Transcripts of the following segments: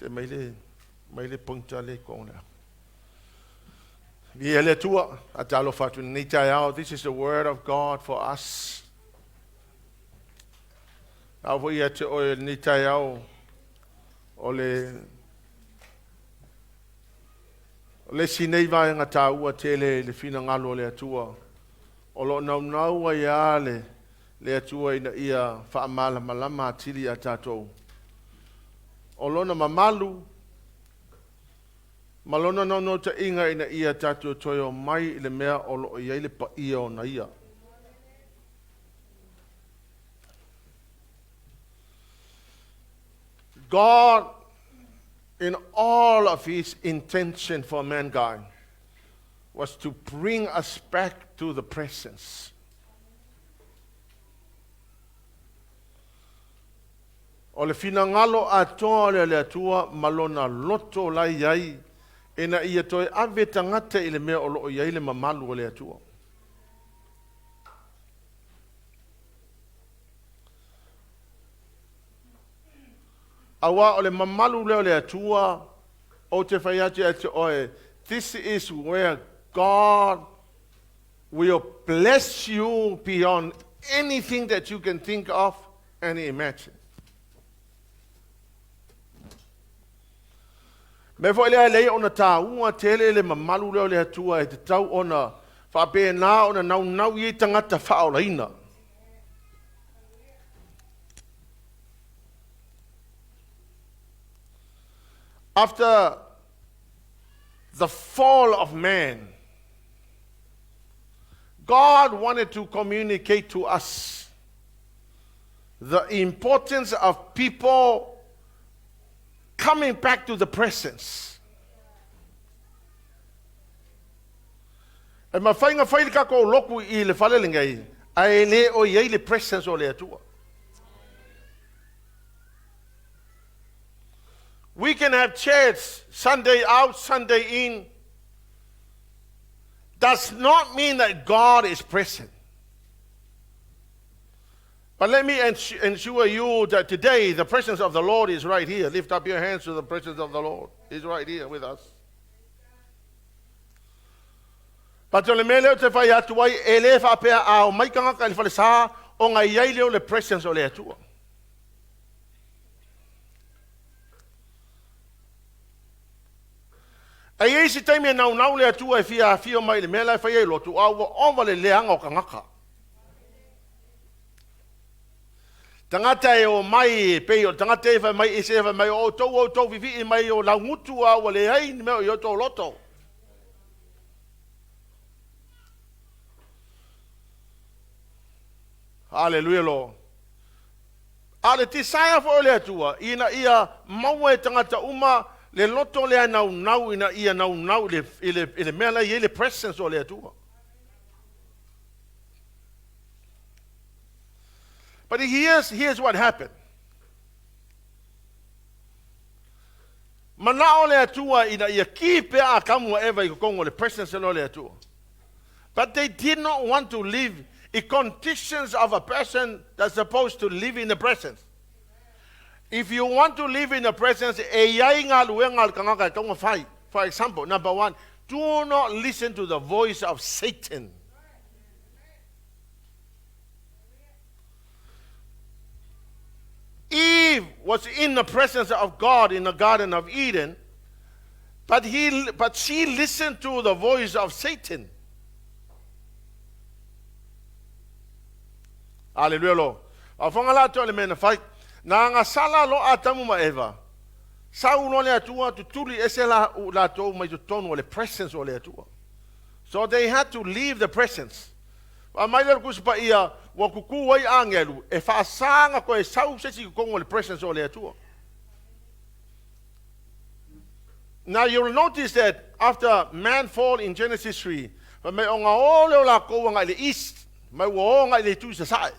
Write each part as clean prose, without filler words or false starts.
Se mai le mai le pointer le kong lea. Viia le Atua, a talofa atu lenei taeao. This is the word of God for us. Au foi ia te oe lenei taeao o le o le isi nei vaega taua tele i le finagalo o le Atua. O lo o naunau ai lava le, le Atua ina ia faamalamalama atili ia tatou. O lona mamalu ma lona naunautaiga ina ia tatou toe omai i le mea o lo o i ai le paia ona ia. God, in all of his intention for mankind, was to bring us back to the presence. O le finagalo atoa lea o le Atua ma lona loto la i ai ina ia toe ave tagata i le mea o lo o i ai le mamalu o le Atua. Aua o le mamalu lea o le Atua, ou te fai atu ia te oe, this is where God will bless you beyond anything that you can think of and imagine. Mea foi lea e lei ona taua tele le mamalu lea o le Atua e tatau ona faapena ona naunau i ai tagata faaolaina. After the fall of man, God wanted to communicate to us the importance of people coming back to the presence. E mafai ona fai le tatou lotu i le fale lenei, ae le o i ai le presence o le Atua. We can have church Sunday out, Sunday in. Does not mean that God is present. But let me ensure you that today the presence of the Lord is right here. Lift up your hands to the presence of the Lord. He's right here with us. But o le mea lea ou te fai atu ai, e le faapea a omai tagata i le falesa ona i ai lea o le presence o le Atua. E i ai se taimi e naunau le Atua e fia afio mai i le mea la e fai ai lotu, a ua ova le leaga o tagata. Tagata e omai e pei o le tagata e fai mai e se fai mai o outou outou vivii mai o laugutu a ua leai ni mea o i outou loto. Hallelujah Lord. A o le desire foi o le Atua, ina ia maua e tagata uma le loto lea naunau ina ia naunau i le, i le, i le mea la e i ai le presence o le Atua. But here's, here's what happened. Manao le Atua ina ia ki pea Atamu ma Eva i totonu o le presence o le Atua. But they did not want to live in conditions of a person that's supposed to live in the presence. If you want to live in the presence, e i ai galuega a le tagata e tatau ona fai. For example, number one, do not listen to the voice of Satan. Eve was in the presence of God in the Garden of Eden, but, he, but she listened to the voice of Satan. Aleluia lo. Afoga la atoa le mea na fai. Na gasala lo Atamu ma Eva. Sau loa le Atua tutuli ese la latou mai totonu o le presence o le Atua. So they had to leave the presence. Fai mai lea o le Tusi Paia, ua tutū ai agelu e faasaga toe sau se isi i totonu o le presence o le Atua. Now you'll notice that after man fall in Genesis 3, fai mai ona o lea o latou agai i le east, mai ua o agai i le itu i sasae.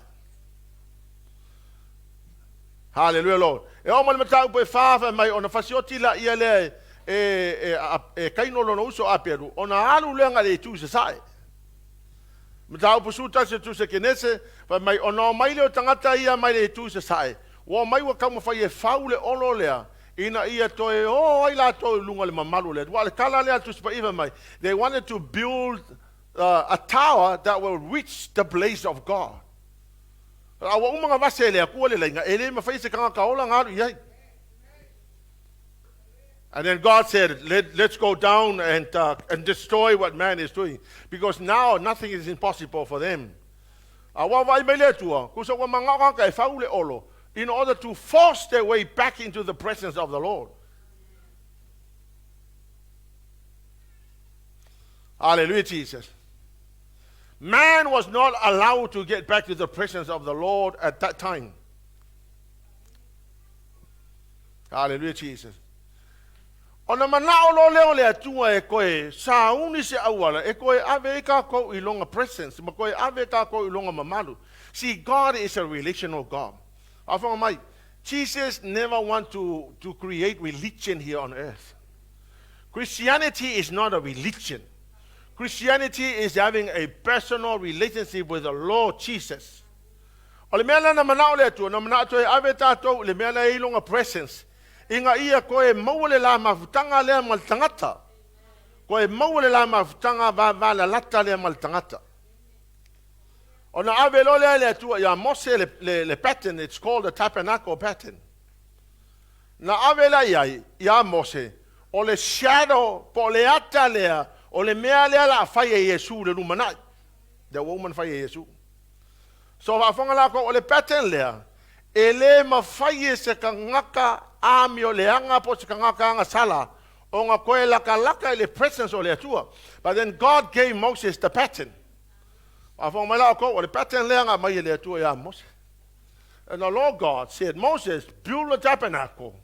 Hallelujah Lord. E oo mai le mataupu e fa, fai mai ona fasioti laia lea e, e, e, e Kaino lona uso Aperu, ona alu lea agai i le itu i sasae. Mataupu 11 o Tusi a Kenese, fai mai, ona omai lea o tagata ia mai le itu i sasae, ua omai ua taumafai e fau le olo lea, Ina ia toe o ai latou i luga o le mamalu o le Atua. Aua o le tala lea a le Tusi Paia fai mai, They wanted to build a tower that will reach the place of God. A ua uma ona vase e le Atua le laina, e le mafai e se tagata ola ona alu i ai. And then God said, Let's go down and destroy what man is doing. Because now nothing is impossible for them. A ua vaai mai le Atua, tusa ua manao tagata e fau le olo, in order to force their way back into the presence of the Lord. Hallelujah, Jesus. Man was not allowed to get back to the presence of the Lord at that time. Hallelujah, Jesus. Ona manao loa lea o le Atua e toe sauni se auala e toe ave ai tatou i lona presence ma toe ave tatou i lona mamalu. See, God is a relational God. Faafofoga mai, Jesus never want to create religion here on earth. Christianity is not a religion. Christianity is having a personal relationship with the Lord Jesus. O le mea lea na manao le Atua, na manao toe ave tatou i le mea lea e i lona presence, ina ia toe maua le la mafutaga lea ma le tagata. Toe maua le la mafutaga vavalalata lea ma le tagata. Ona ave loa lea e le Atua ia Mose le pattern, it's called the tabernacle pattern. Na ave la i ai ia Mose, o le shadow po o le ata lea o le mea lea la a fai e Iesu i le lumanai. Lea ua uma ona fai e Iesu. So faafofoga lakou o le pattern lea, e le mafai e se tagata amioleaga po o se tagata agasala ona toe latalata i le presence o le Atua. But then God gave Moses the pattern. Faafofoga mai la outou, o le pattern lea na aumai e le Atua ia Mose. And the Lord God said, Moses, build a tabernacle.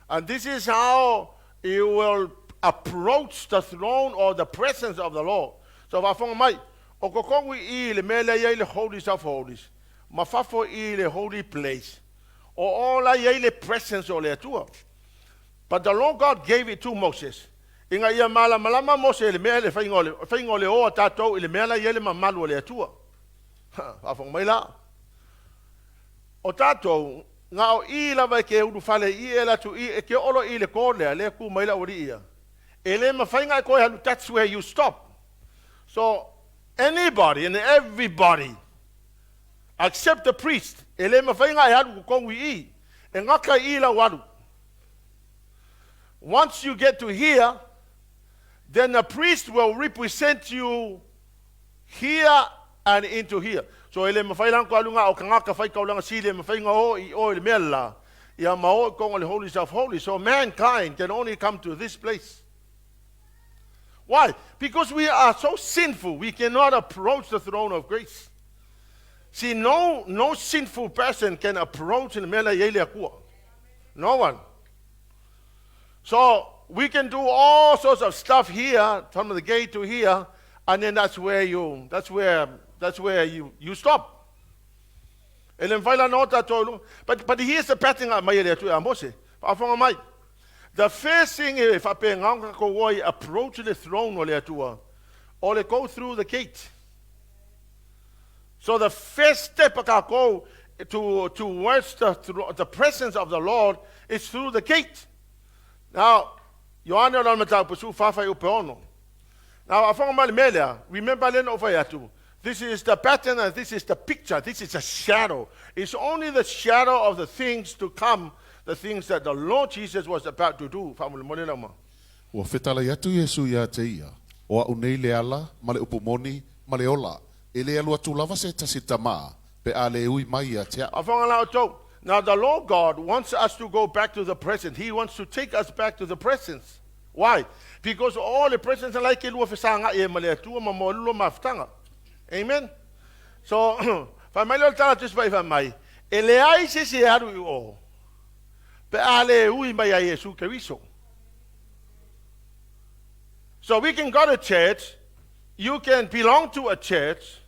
And this is how you will approach the throne or the presence of the Lord. So faafofoga mai, o totonu i i le mea lea e i ai le Holies of Holies, ma fafo i le Holy Place, o o la e i ai le presence o le Atua. But the Lord God gave it to Moses, ina ia malamalama Mose i le mea le faiga o le, faiga o le o a tatou i le mea la e i ai le mamalu o le Atua. Ha, faafofoga mai la. O tatou, na o i lava e ke ulufale i e alu atu i, e ke oo loa i le kō lea, lea e kū mai le aualii ia. E le mafai ona e toe alu, that's where you stop. So, anybody and everybody, except the priest, e le mafai ona e alu i totonu i i. E gata i i lau alu. Once you get to here, then the priest will represent you here and into here. So e le mafai la ona toe alu na o tagata faitaulaga si le mafai ona o i o i le mea la, ia ma o i totonu o le Holies of Holies. So mankind can only come to this place. Why? Because we are so sinful, we cannot approach the throne of grace. See, no sinful person can approach le mea la i ai le Atua. No one. So we can do all sorts of stuff here, from the gate to here, and then that's where you, that's where, that's where you stop. E le mafai la ona o tatou i luga. But here's the pattern a aumai e le Atua ia Mose. Faafofoga mai. The first thing e faapena ona tatou o ai approach le throne o le Atua, o le go through the gate. So the first step a tatou towards the presence of the Lord is through the gate. Now, Ioane o lana mataupu 14 fuaiupu 6. Now, faafofoga mai le mea lea, remember lea na ou fai atu, this is the pattern and this is the picture, this is a shadow. It's only the shadow of the things to come, the things that the Lord Jesus was about to do. Faamolemole lau ma. Ua fetalai atu Iesu iā te ia, O a'u nei le ala, ma le upu moni, ma le ola, e le alu atu lava se tasi tamā, pe a le ui mai ia te a'u. Faafofoga la outou. Now the Lord God wants us to go back to the present. He wants to take us back to the presence. Why? Because o le presence la e ke lua fesagai ai ma le Atua ma moa lua mafutaga. Amen? So, fai mai lea o le tala Tusi Paia fai mai, e leai se isi e alu i o, pe a le ui mai a Iesu Keriso. So we can go to church, you can belong to a church,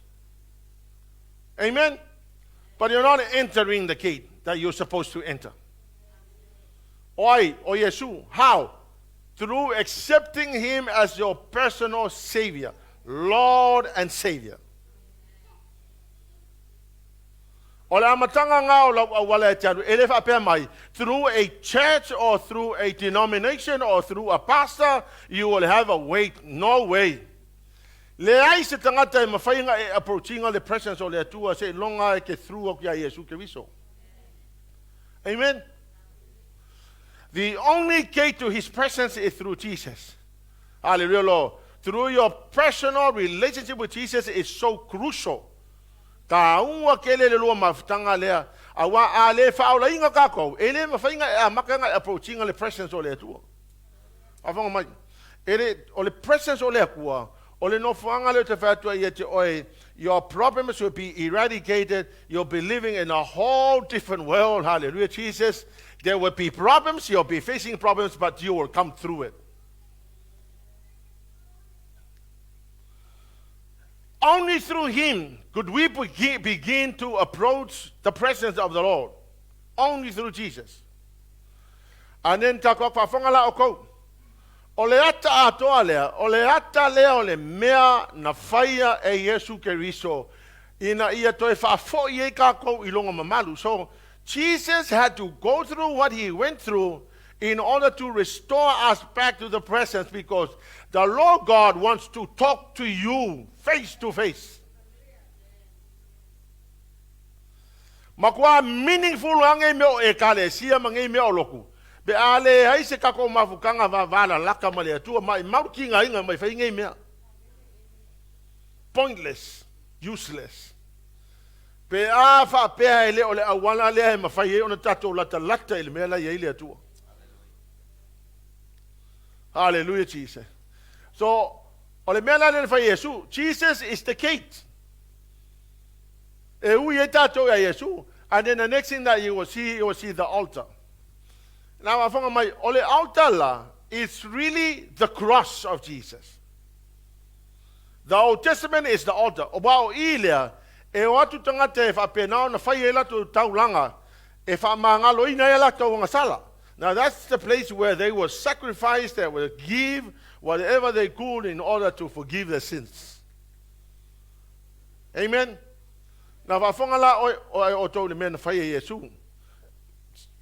amen? But you're not entering the gate that you're supposed to enter. O ai, o Iesu. How? Through accepting Him as your personal Savior, Lord and Savior. O le amataga lena o lau auala e te alu, e le faapea mai, through a church or through a denomination or through a pastor, you will have a way. No way. Leai se tagata e mafai ona e approach ina le presence o le Atua seiloga e te through atu ia Iesu Keriso. Amen. The only gate to his presence is through Jesus. Hallelujah, Lord. Through your personal relationship with Jesus is so crucial. Taua tele le lua mafutaga lea, auā a le faaolaina tatou, e le mafai ona e amata ona e approach ina le presence o le Atua. Faafofoga mai, e le, o le presence o le Atua, o le nofoaga lea ou te fai atu ai ia te oe, your problems will be eradicated, you'll be living in a whole different world, hallelujah Jesus, there will be problems, you'll be facing problems, but you will come through it. Only through him could we begin to approach the presence of the Lord. Only through Jesus. And then tatou faafofoga la outou. O le ata atoa lea, o le ata lea o le mea na faia e Iesu Keriso ina ia toe faafoi ai tatou i lona mamalu. So, Jesus had to go through what he went through in order to restore us back to the presence because the Lord God wants to talk to you face to face. Matua meaningful lava nei mea o Ekalesia ma nei mea o lotu, pe a leai se tatou mafutaga vavalalata ma le Atua, maimau le tigaina mai fai nei mea. Pointless, useless. Pe a faapea e le o le auala lea e mafai ai ona tatou latalata i le mea la e i ai le Atua. Hallelujah Jesus. So, o le mea la lea na fai e Iesu, Jesus is the gate. E ui ai tatou ia Iesu. And then the next thing that you will see, you will see the altar. Na faafofoga mai, o le altar la, it's really the cross of Jesus. The Old Testament is the altar. Aua o i lea, e o atu tagata e faapena ona fai ai latou taulaga e faamagaloina ai a latou agasala. Now that's the place where they will sacrifice, they will give whatever they could in order to forgive their sins. Amen. Na faafofoga la oe, oe outou i le mea na fai e Iesu.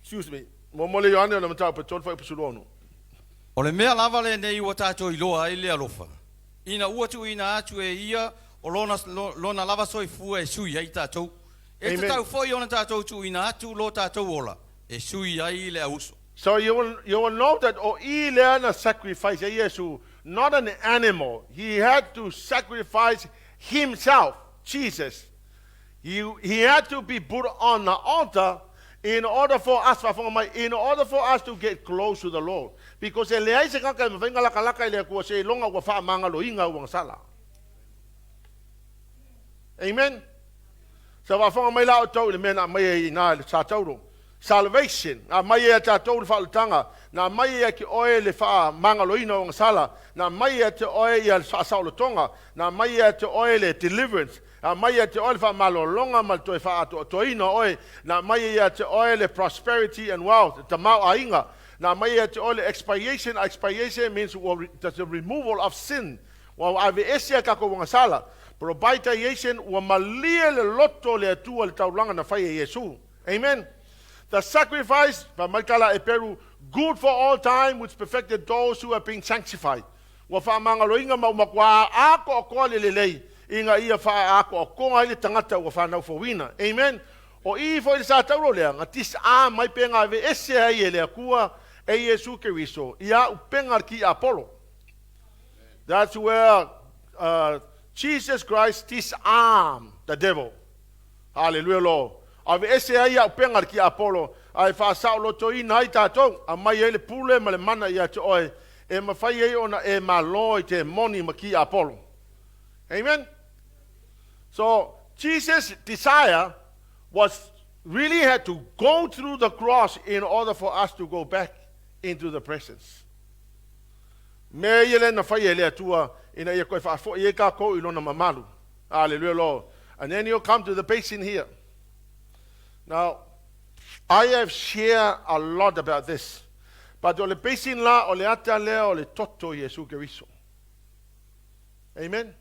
Excuse me. Mo le Ioane o le mataupu e 3 fuaiupu 16. O le mea lava lenei ua tatou iloa ai le alofa, ina ua tuuina atu e ia o lona, lona lava soifua e sui ai tatou. E tatau foi ona tatou tuuina atu lo tatou ola e sui ai le auuso. So you will, you will know that o i lea na sacrifice e Iesu, not an animal. He had to sacrifice himself, Jesus. He, he had to be put on the altar in order for us, faafofoga mai, in order for us to get close to the Lord. Because e leai se tagata e mafai ona lakalaka i le Atua seiloga ua faamagaloina ua gasala. Amen. Sa faafofoga mai la outou i le mea na aumai ai i ina i le sa tauro. Salvation, na aumai ai ia tatou le faaolataga, na aumai ai ia te oe le faamagaloina o agasala, na aumai ai ia te oe ia le faasaolotoga, na aumai ai ia te oe le deliverance, na aumai ai ia te oe le faamalologa ma le toe faaatoatoaina o oe, na aumai ai ia te oe le prosperity and wealth, le tamaoaiga, na aumai ai ia te oe le expiation, expiation means the removal of sin, Ua aveese a tatou agasala. Propitiation, ua malie le loto o le Atua i le taulaga na fai e Iesu. Amen. The sacrifice, fai mai tala e Peru, good for all time which perfected those who have been sanctified. Ua faamagaloina ma ua matua atoatoa le lelei ina ia faaatoatoa ai le tagata ua fanau fouina. Amen. O i foi le sa tauro lea, na disarm ai pe na aveese ai e le Atua e Iesu Keriso ia upega le tiapolo. That's where uh, Jesus Christ disarmed the devil. Hallelujah, Lord. Aveese ai auupega le tiapolo, ae faasaolotoina ai tatou, aumai ai le pule ma le mana ia te oe, e mafai ai ona e malo i temoni ma tiapolo. Amen. So, Jesus' desire was really had to go through the cross in order for us to go back into the presence. Mea ia lea na faia e le Atua ina ia toe faafoi ai tatou i Lona mamalu. Hallelujah, Lord. And then you'll come to the basin here. Now, I have shared a lot about this. But o le basin la, o le ata lea o le toto o Iesu Keriso. Amen.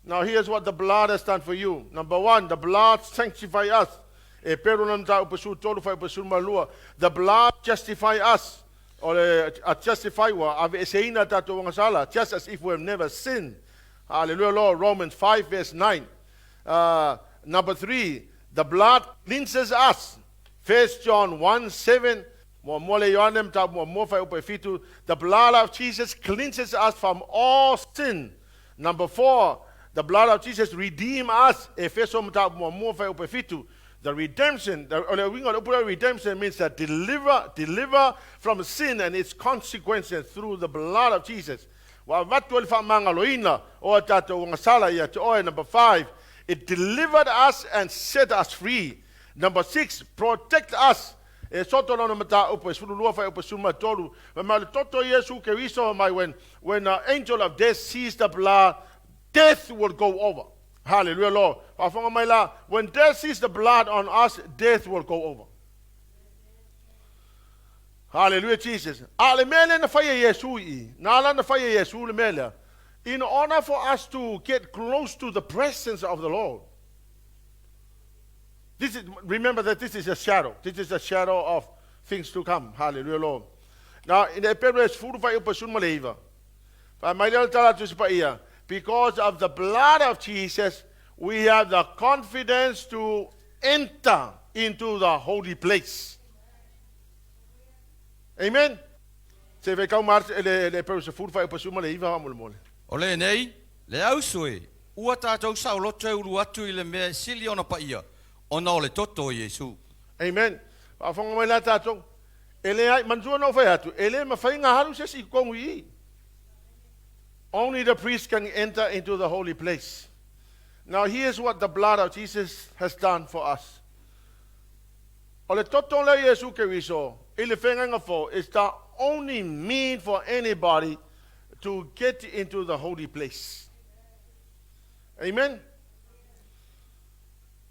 Now here's what the blood has done for you. Number one, the blood sanctifies us. Eperu lona mataupu e 13 fuaiupu e 12, the blood justify us, o le a justify ua aveeseina a tatou agasala, just as if we have never sinned. Hallelujah Lord. Romans 5 verse 9. Number 3, the blood cleanses us. 1 John 1 7, muamua le Ioane mataupu muamua fuaiupu e 7, the blood of Jesus cleanses us from all sin. Number 4, the blood of Jesus redeem us. Efeso mataupu muamua fuaiupu e 7. The redemption, o le uiga o le upu lea redemption means that deliver, deliver from sin and its consequences through the blood of Jesus. Ua avatu ai le faamagaloina o a tatou agasala ia te oe. Number 5, it delivered us and set us free. Number 6, protect us. E soto lona mataupu e 12 fuaiupu e 13, fai mai o le toto o Iesu Keriso, fai mai when, when the angel of death sees the blood, death will go over. Hallelujah Lord. Faafofoga mai la, when death sees the blood on us, death will go over. Hallelujah Jesus. A o le mea lea na fai e Iesu i i, na ala na fai e Iesu le mea lea, in order for us to get close to the presence of the Lord. This is, remember that this is a shadow. This is a shadow of things to come. Hallelujah, Lord. Now, in the Eperu e sefulu fuaiupu e 19, fai mai lea o le tala a Tusi Paia, because of the blood of Jesus, we have the confidence to enter into the holy place. Amen. Se fai kau mar le le Eperu sefulu fuaiupu e 19 faamolemole. O lenei, le auso e, ua tatou saoloto e ulu atu i le mea e sili ona paia, ona o le toto o Iesu. Amen. Faafofoga mai la tatou. E leai, manatua na ou fai atu, e le mafai ona alu se isi i totonu i i. Only the priest can enter into the holy place. Now here's what the blood of Jesus has done for us. O le toto lea o Iesu Keriso i le feagaiga fou is the only mean for anybody to get into the holy place. Amen.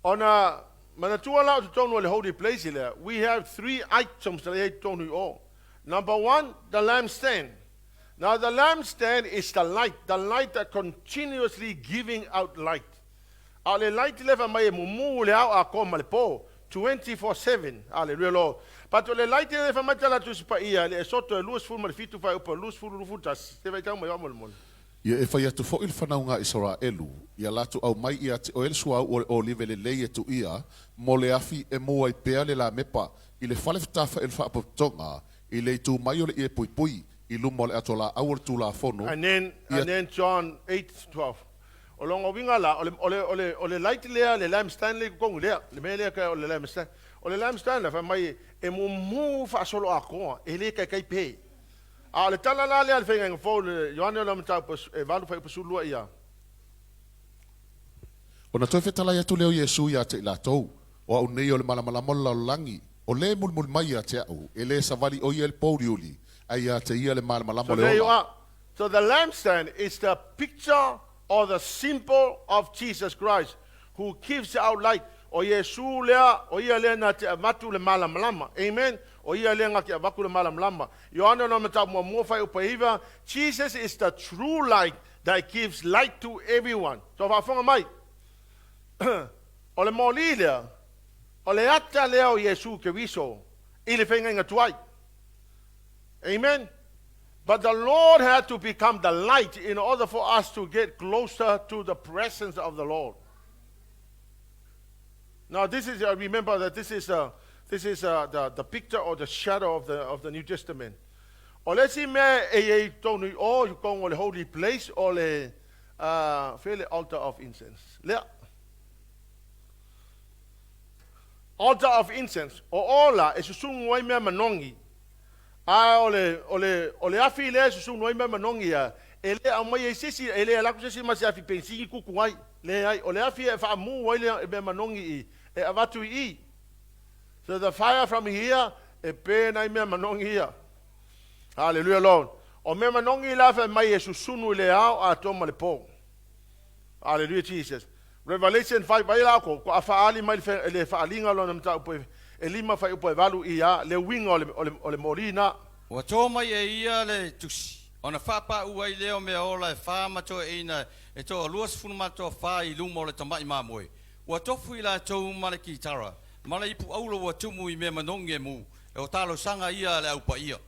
Ona manatua la o totonu o le holy place lea, we have three items lea i totonu i o. Number one, the lampstand. Now the lampstand is the light, the light that continuously giving out light. A o le light lea fai mai e mumu le ao atoa ma le po, 24/7. Aleluia Lord. But o le light lea fai mai tala Tusi Paia, le Esoto e 27 fuaiupu e 21, se vaitau mai faamolemole. Ia e fai atu foʻi le fanauga a Isaraelu, ia latou aumai ia te oe le suauu o le olive lelei e tuia mo le afi e mu ai pea le lamepa i le fale fetafaʻi o le faapotopotoga i le itu mai o le ie puipui i luma o le ato laau o le Tulafono, And then, ia and then John 8:12. O lona uiga la, o le, o le, o le, o le light lea, le lampstand lea i totonu lea, le mea lea o le lampstand. O le lampstand lea, fai mai e mumu faasolo atoa, e le taitai pe. A o le tala la lea a le faigaina fou, le Ioane o le mataupu e 8 fuaiupu 12 ia. Ona toe fetalai atu lea o Iesu ia te i latou, O au nei o le malamalama o le lalolagi, o le e mulimuli mai ia te a'u, e le savali ʻo ia i le pōuliuli, a ia te ia le malamalama So o le there you ola. are. So the lampstand is the picture or the symbol of Jesus Christ who gives out light. O Iesu lea, o ia lea na te avatu le malamalama. Amen. O ia lea na te avatu le malamalama. Ioane ona mataupu muamua fuaiupu e 9, Jesus is the true light that gives light to everyone. So faafofoga mai. O le moli lea, o le ata lea o Iesu Keriso i le feagaiga tuai. Amen. But the Lord had to become the light in order for us to get closer to the presence of the Lord. Now, this is, remember that this is, this is the picture or the shadow of the New Testament. O le isi mea e i ai tonu i o, i totonu o le holy place, o le, fea le altar of incense. Lea. Altar of incense, o o la e susunu ai mea manogi. A o le, o le, o le afi lea e susunu ai mea manogi ia, e le aumai ai se isi, e le alu atu se isi ma se afi penisini kuku ai. Leai, o le afi e faamu ai le mea manogi i, e avatu i i. So the fire from here, e burn ai mea manogi ia. Hallelujah Lord. O mea manogi la fai mai e susunu i le ao atoa ma le po. Hallelujah Jesus. Revelation 5 ai la ko ko a faali mai le le faaliga lona mataupu e e lima fuaiupu e 8 ia le uiga o le o le o le moli na. Ua tō mai e ia le tusi, ona faapaʻu ai lea o mea ola e fa ma toeaiina e toa 24 i luma o le tamaʻi mamoe. Ua tofu i latou ma le kitara, ma le ipu auro ua tumu i mea manogi e mou, e o talosaga ia a le au paia.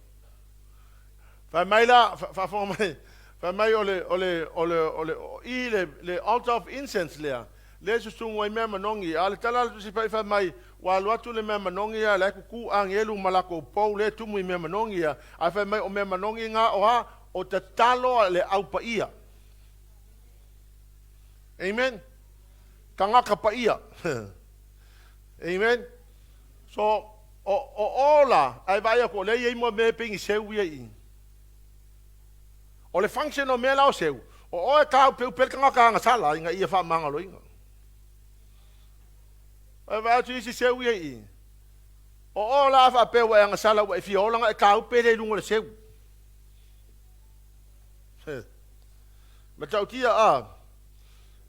Fai mai la, faafofoga mai, fai mai o le, o le, o le, o le, o i le, le altar of incense lea, lea e susugu ai mea manogi. A o le tala a le Tusi Paia fai mai, ua alu atu le mea manogi ia, la e kuku agelu ma lakou pou lea e tumu i mea manogi ia, ae fai mai o mea manogi na o a? O tatalo a le au paia. Amen. Tagata paia. Amen. So, o, o o la, ae vaai atu, o lea e i ai mo mea e pei ni seu ia i i. O le function o mea la o seu, o oe taupeupe le tagata agasala ina ia faamagaloina. Ae vaai atu i isi seu ia i i. O oe la a faapea ua e agasala ua e fia ola ona e taupe lea i luga o le seu. Matautia a.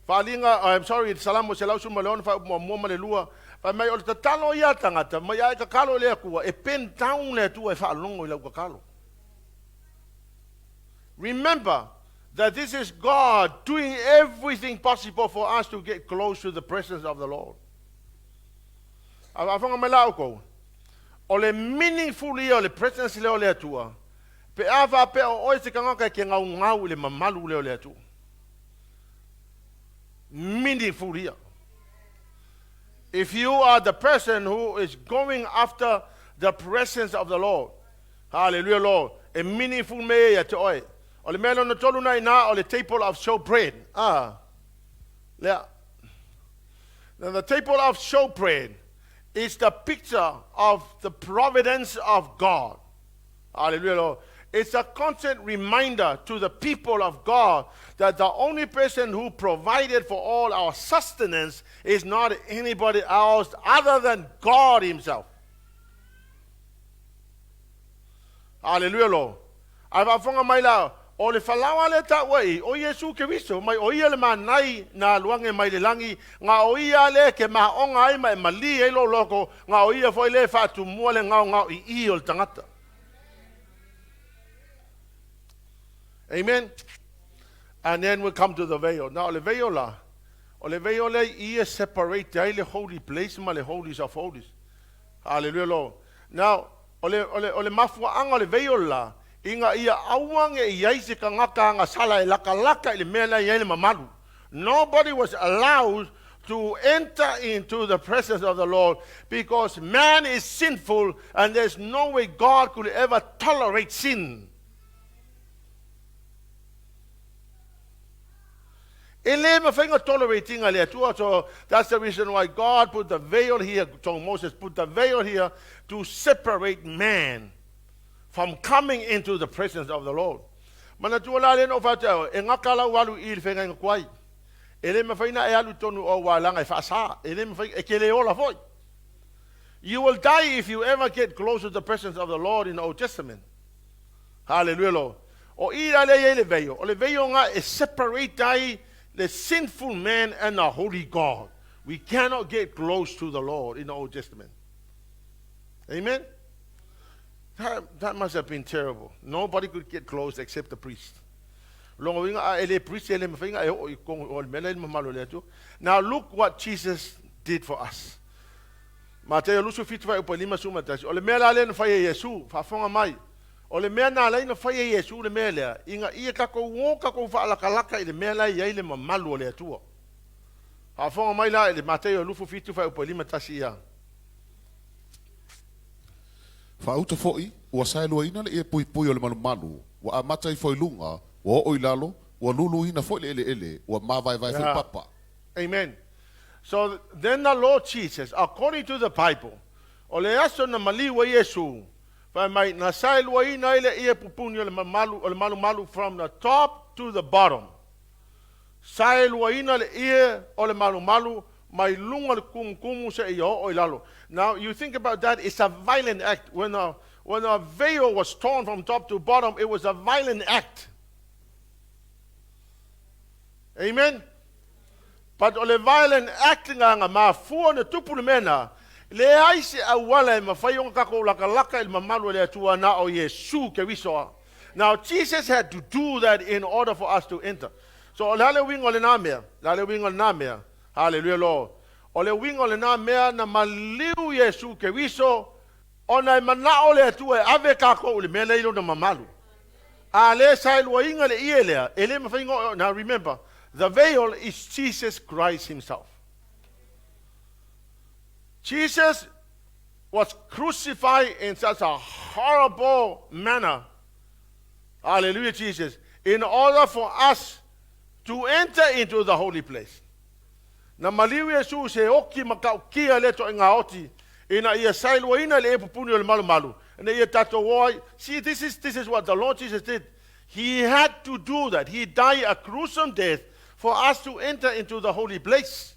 Faaaliga, I'm sorry, Salamo 116 faaupu muamua ma le lua, fai mai o le tatalo ia a tagata, mai a e tatalo i le Atua, e bend down le Atua e faalogo i lau tatalo. Remember that this is God doing everything possible for us to get close to the presence of the Lord. A faafofoga mai la outou, o le meaningful ia o le presence lea o le Atua, pe a faapea o oe se tagata e te gaugau i le mamalu lea o le Atua. Meaningful ia. If you are the person who is going after the presence of the Lord, hallelujah Lord, e meaningful mea ia te oe. O le mea lona tolu na ina o le table of showbread. Ah, lea. Now the table of showbread is the picture of the providence of God. Hallelujah, Lord. It's a constant reminder to the people of God that the only person who provided for all our sustenance is not anybody else other than God Himself. Hallelujah, Lord. Ae faafofoga mai la, o le falaoa lea taua i, o Iesu Keriso, mai o ia le manai na alu age mai le lagi, ga o ia lea ke maoga ai ma e malī ai lou loko, ga o ia foi lea e faatumua le gaogao iī o le tagata. Amen. And then we come to the veil. Now, o le veil la, o le veil lea i e separate ai le holy place ma le holies of holies. Hallelujah, Lord. Now, o le, o le, o le mafuaaga o le veil la, ina ia aua ne i ai se tagata agasala e lakalaka i le mea la e i ai le mamalu. Nobody was allowed to enter into the presence of the Lord because man is sinful and there's no way God could ever tolerate sin. E le mafai ona tolerate ina le Atua. So that's the reason why God put the veil here, told Moses, put the veil here to separate man from coming into the presence of the Lord. Manatua la lea na ou fai atu ai, e gata lau alu i le feagaiga tuai. E le mafai ona e alu i totonu o au alaga e faasa. E le mafai, e te le ola foi. You will die if you ever get close to the presence of the Lord in the Old Testament. Hallelujah, Lord. O i la lea i ai le veio. O le veio nga e separate ai le sinful man and the holy God. We cannot get close to the Lord in the Old Testament. Amen? That must have been terrible. Nobody could get close except the priest. Longa uiga a e le priest e le mafai ona e oo i totonu o le mea la i le mamalu o le Atua. Now look what Jesus did for us. Mateo 27 fuaiupu 51. O le mea la lea na fai e Iesu, faafofoga mai. O le mea na ala ai na fai e Iesu le mea lea, ina ia tatou o tatou faalakalaka i le mea la e i ai le mamalu o le Atua. Faafofoga mai la i le Mateo 27 fuaiupu 51 ia. Faauta foi, ua saeluaina le ie puipui o le malumalu, ua amata ifo i luga, ua oo i lalo, ua luluina foi le eleele, ua mavaevae foi papa. Amen. So then the Lord Jesus, according to the Bible, o le aso na maliu ai Iesu, fai mai, na saeluaina ai le ie pupuni o le mamalu, o le malumalu from the top to the bottom. Saeluaina le ie o le malumalu mai luga le kumukumu seia oo i lalo. Now, you think about that, it's a violent act. When a veil was torn from top to bottom, it was a violent act. Amen? But o le violent act nga nga mafua na tupu le mea na, leai se auala e mafai ona tatou lakalaka i le mamalu o le Atua na o Iesu Keriso a. Now, Jesus had to do that in order for us to enter. So, o le a le uiga o lena mea? Le a le uiga o lena mea? Hallelujah, Lord. O le uiga o lenā mea na maliu Iesu Keriso ona e manao le Atua e ave kākou i le mea lea i lona mamalu. A le saeluaina le ie lea, e le mafai ona. Now remember, the veil is Jesus Christ himself. Jesus was crucified in such a horrible manner. Hallelujah, Jesus. In order for us to enter into the holy place. Na maliu Iesu se oki matautia le toaiga oti ina ia saeluaina le ie pupuni o le malumalu ina ia tatou o ai. See, this is what the Lord Jesus did. He had to do that. He died a gruesome death for us to enter into the holy place.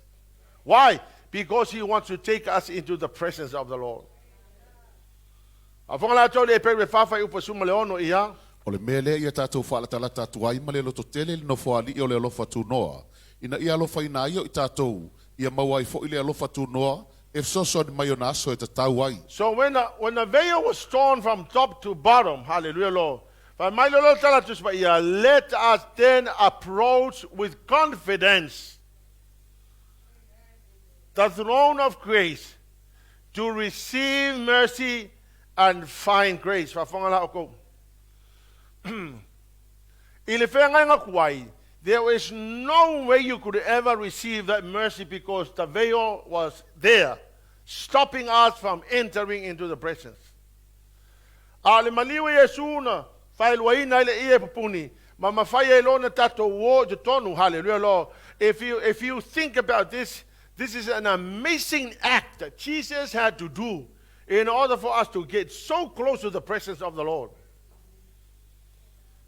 Why? Because he wants to take us into the presence of the Lord. Afonga la tau le pe fafa i upa suma le ono ia. O le mea lea ia tatou faalatalata atu ai ma le lototele le nofoalii o le alofa tunoa. Ina ia alofaina ai o i tatou, ia maua ai foi le alofa tunoa, e fesoasoani mai ona aso e tatau ai. So when the veil was torn from top to bottom, hallelujah, Lord. Fa mai lo lo tala tu ia, let us then approach with confidence the throne of grace to receive mercy and find grace. Faafofoga la outou. I le feagaiga tuai, there is no way you could ever receive that mercy because the veil was there, stopping us from entering into the presence. A le maliu e Iesu na faeluaina ai le ie pupuni, ma mafai ai loa ona tatou o i totonu, hallelujah, Lord. If you think about this, this is an amazing act that Jesus had to do in order for us to get so close to the presence of the Lord.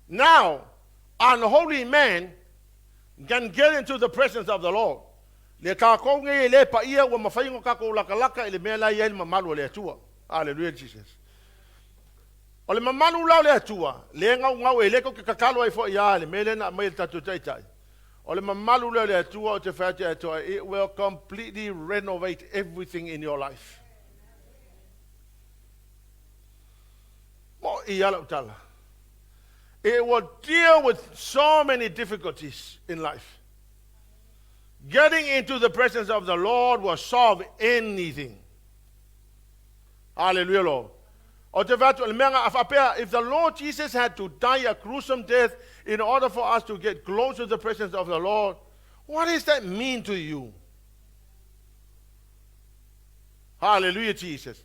Now, unholy man can get into the presence of the Lord. Le kākou nei e le paia ua mafai ona kākou lakalaka i le mea la i ai le mamalu o le Atua. Hallelujah, Jesus. O le mamalu la o le Atua, le gaugau e le kou ke kakalo ai foi ia le mea le na mai le tatou taitai. O le mamalu lea o le Atua o te fai atu Atua, it will completely renovate everything in your life. Mo i ala utala. It will deal with so many difficulties in life. Getting into the presence of the Lord will solve anything. Hallelujah, Lord. O te fai atu, le mea nga faapea, if the Lord Jesus had to die a gruesome death in order for us to get close to the presence of the Lord, what does that mean to you? Hallelujah, Jesus.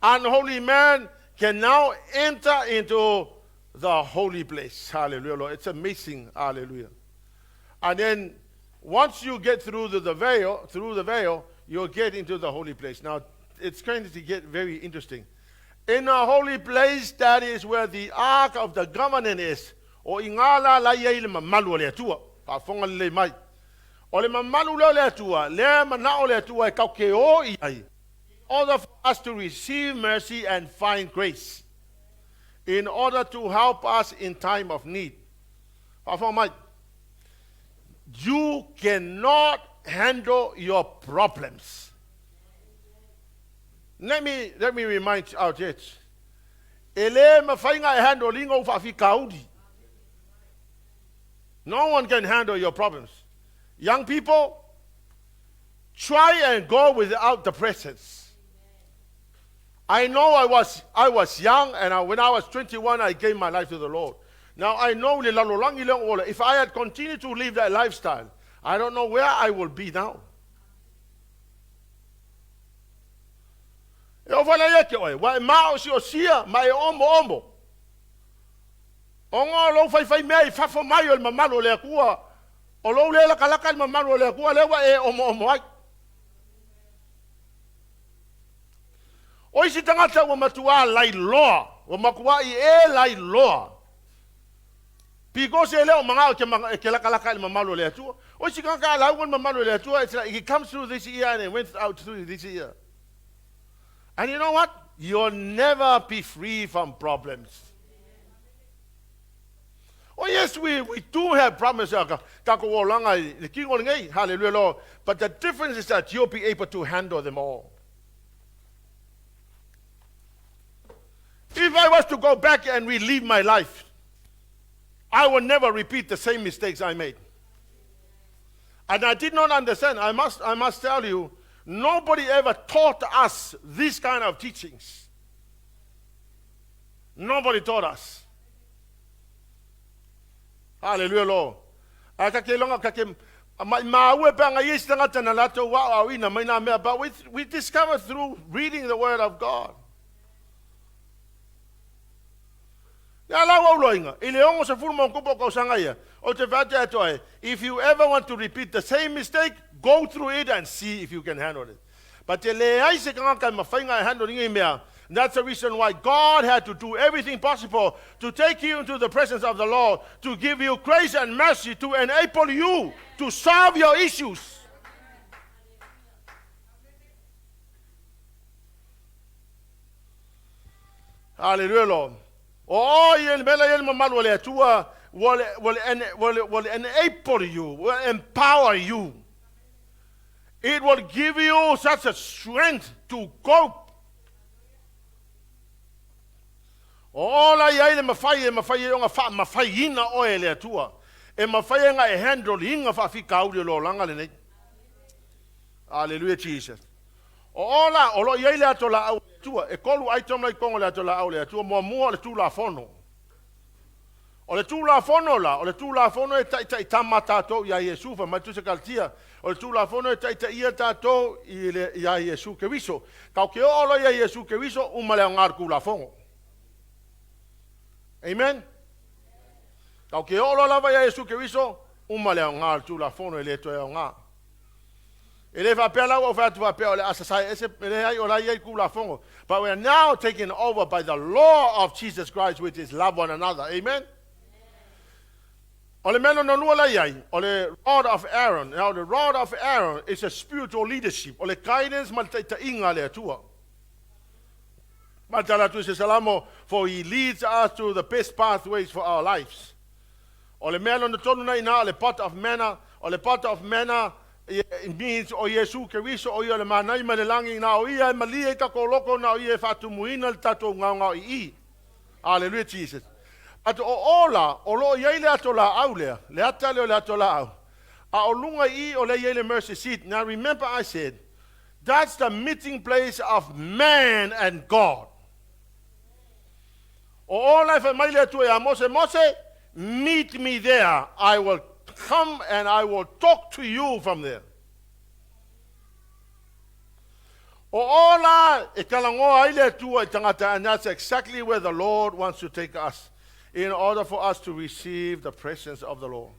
Unholy man can now enter into the holy place. Hallelujah, Lord. It's amazing. Hallelujah. And then once you get through the veil, through the veil, you'll get into the holy place. Now, it's going to get very interesting. In a holy place, that is where the ark of the covenant is. O i ngā la la ia i le mamalu o le Atua. Faafofoga lelei mai. O le mamalu lea o le Atua, lea manao o le Atua e kau ke o i ai. In order for us to receive mercy and find grace. In order to help us in time of need. Faafofoga mai. You cannot handle your problems. Let me remind our church. E le mafai ona e handle ina ou faafitauli. No one can handle your problems. Young people, try and go without the presence. I know I was young, and when I was 21, I gave my life to the Lord. Now I know le lalolagi le ola. If I had continued to live that lifestyle, I don't know where I will be now. E o whala ia ke oe, wa e mao si o sia, ma e omo omo. O ngā lou whai whai mea i fafo mai o le mamalu o le Atua. O lou le lakalaka i le mamalu o le Atua, lea ua e omo omo ai. O isi tagata ua matuā lailoa, ua matuai e lailoa. Because e le o manao e ke lakalaka i le mamalu o le Atua. O isi tagata a lauga le mamalu o le Atua, it's like it comes through this ear and it went out through this ear. And you know what? You'll never be free from problems. Oh yes, we do have problems. Takou olaga i le kino lenei. Hallelujah, Lord. But the difference is that you'll be able to handle them all. If I was to go back and relive my life, I will never repeat the same mistakes I made. And I did not understand. I must tell you, Nobody ever taught us this kind of teachings. Nobody taught us. Hallelujah, Lord. A ka ke longa ka ke mai maue pe anga isi tangata na lato wa au ina mai na mea, but we discover through reading the word of God. Ia lau au loinga, i le ongo sa fulu mo kupo kau sanga ia, o te whate atu ai, if you ever want to repeat the same mistake, go through it and see if you can handle it. But te le ai se kanga kai mawhainga e handle inga i mea. That's the reason why God had to do everything possible to take you into the presence of the Lord, to give you grace and mercy, to enable you to solve your issues. Hallelujah, Lord. O i le mela i le mamalu o le Atua will enable you, will empower you. It will give you such a strength to cope. O la ia i le mawhai e mawhai e onga wha mawhai ina o e le Atua. E mawhai e nga e handle inga wha whika uri o lo langa le nei. Hallelujah, Jesus. O ola, o lo iai le ato la au tua. E kolu aitom lai kongo le ato la au le atua. Mua mua o le tū la fono. O le tū la fono la, o le tū la fono e tai tai tama tātou ia Iesu, fa mai tuse kaltia. O le tū la fono e tai tai ia tātou i le ia Iesu Keriso. Kau ke o lo ia Iesu Keriso, uma le ngar ku la fongo. Amen. Kau ke o lo lava ia Iesu Keriso, uma le ngar tu la fono e le toe o ngā. E le whapea lau au whatu whapea o le asasai ese e le ai o lai ai ku la fongo. But we are now taken over by the law of Jesus Christ, which is love one another. Amen. O le mea lona lua la iai, o le rod of Aaron. Now the rod of Aaron is a spiritual leadership. O le guidance ma le taitaiga a le Atua. Ma tala atu i se Salamo, for he leads us to the best pathways for our lives. O le mea lona tolu na ina, o le pot of manna. O le pot of manna, it means o Iesu Keriso, o ia le manai ma le langi, na o ia e malie i tako loko, na o ia e whaatumuina le tatou ngao ngao i i. Hallelujah, Jesus. But o ola, o lo iai le ato la au lea, le ata leo le ato la au. A o lunga i o le iai le mercy seat. Now remember I said, that's the meeting place of man and God. O ola e whai mai le atua ia Mose, Mose, meet me there. I will come and I will talk to you from there. O ola e kalangoa ai le atua i tangata, and that's exactly where the Lord wants to take us in order for us to receive the presence of the Lord.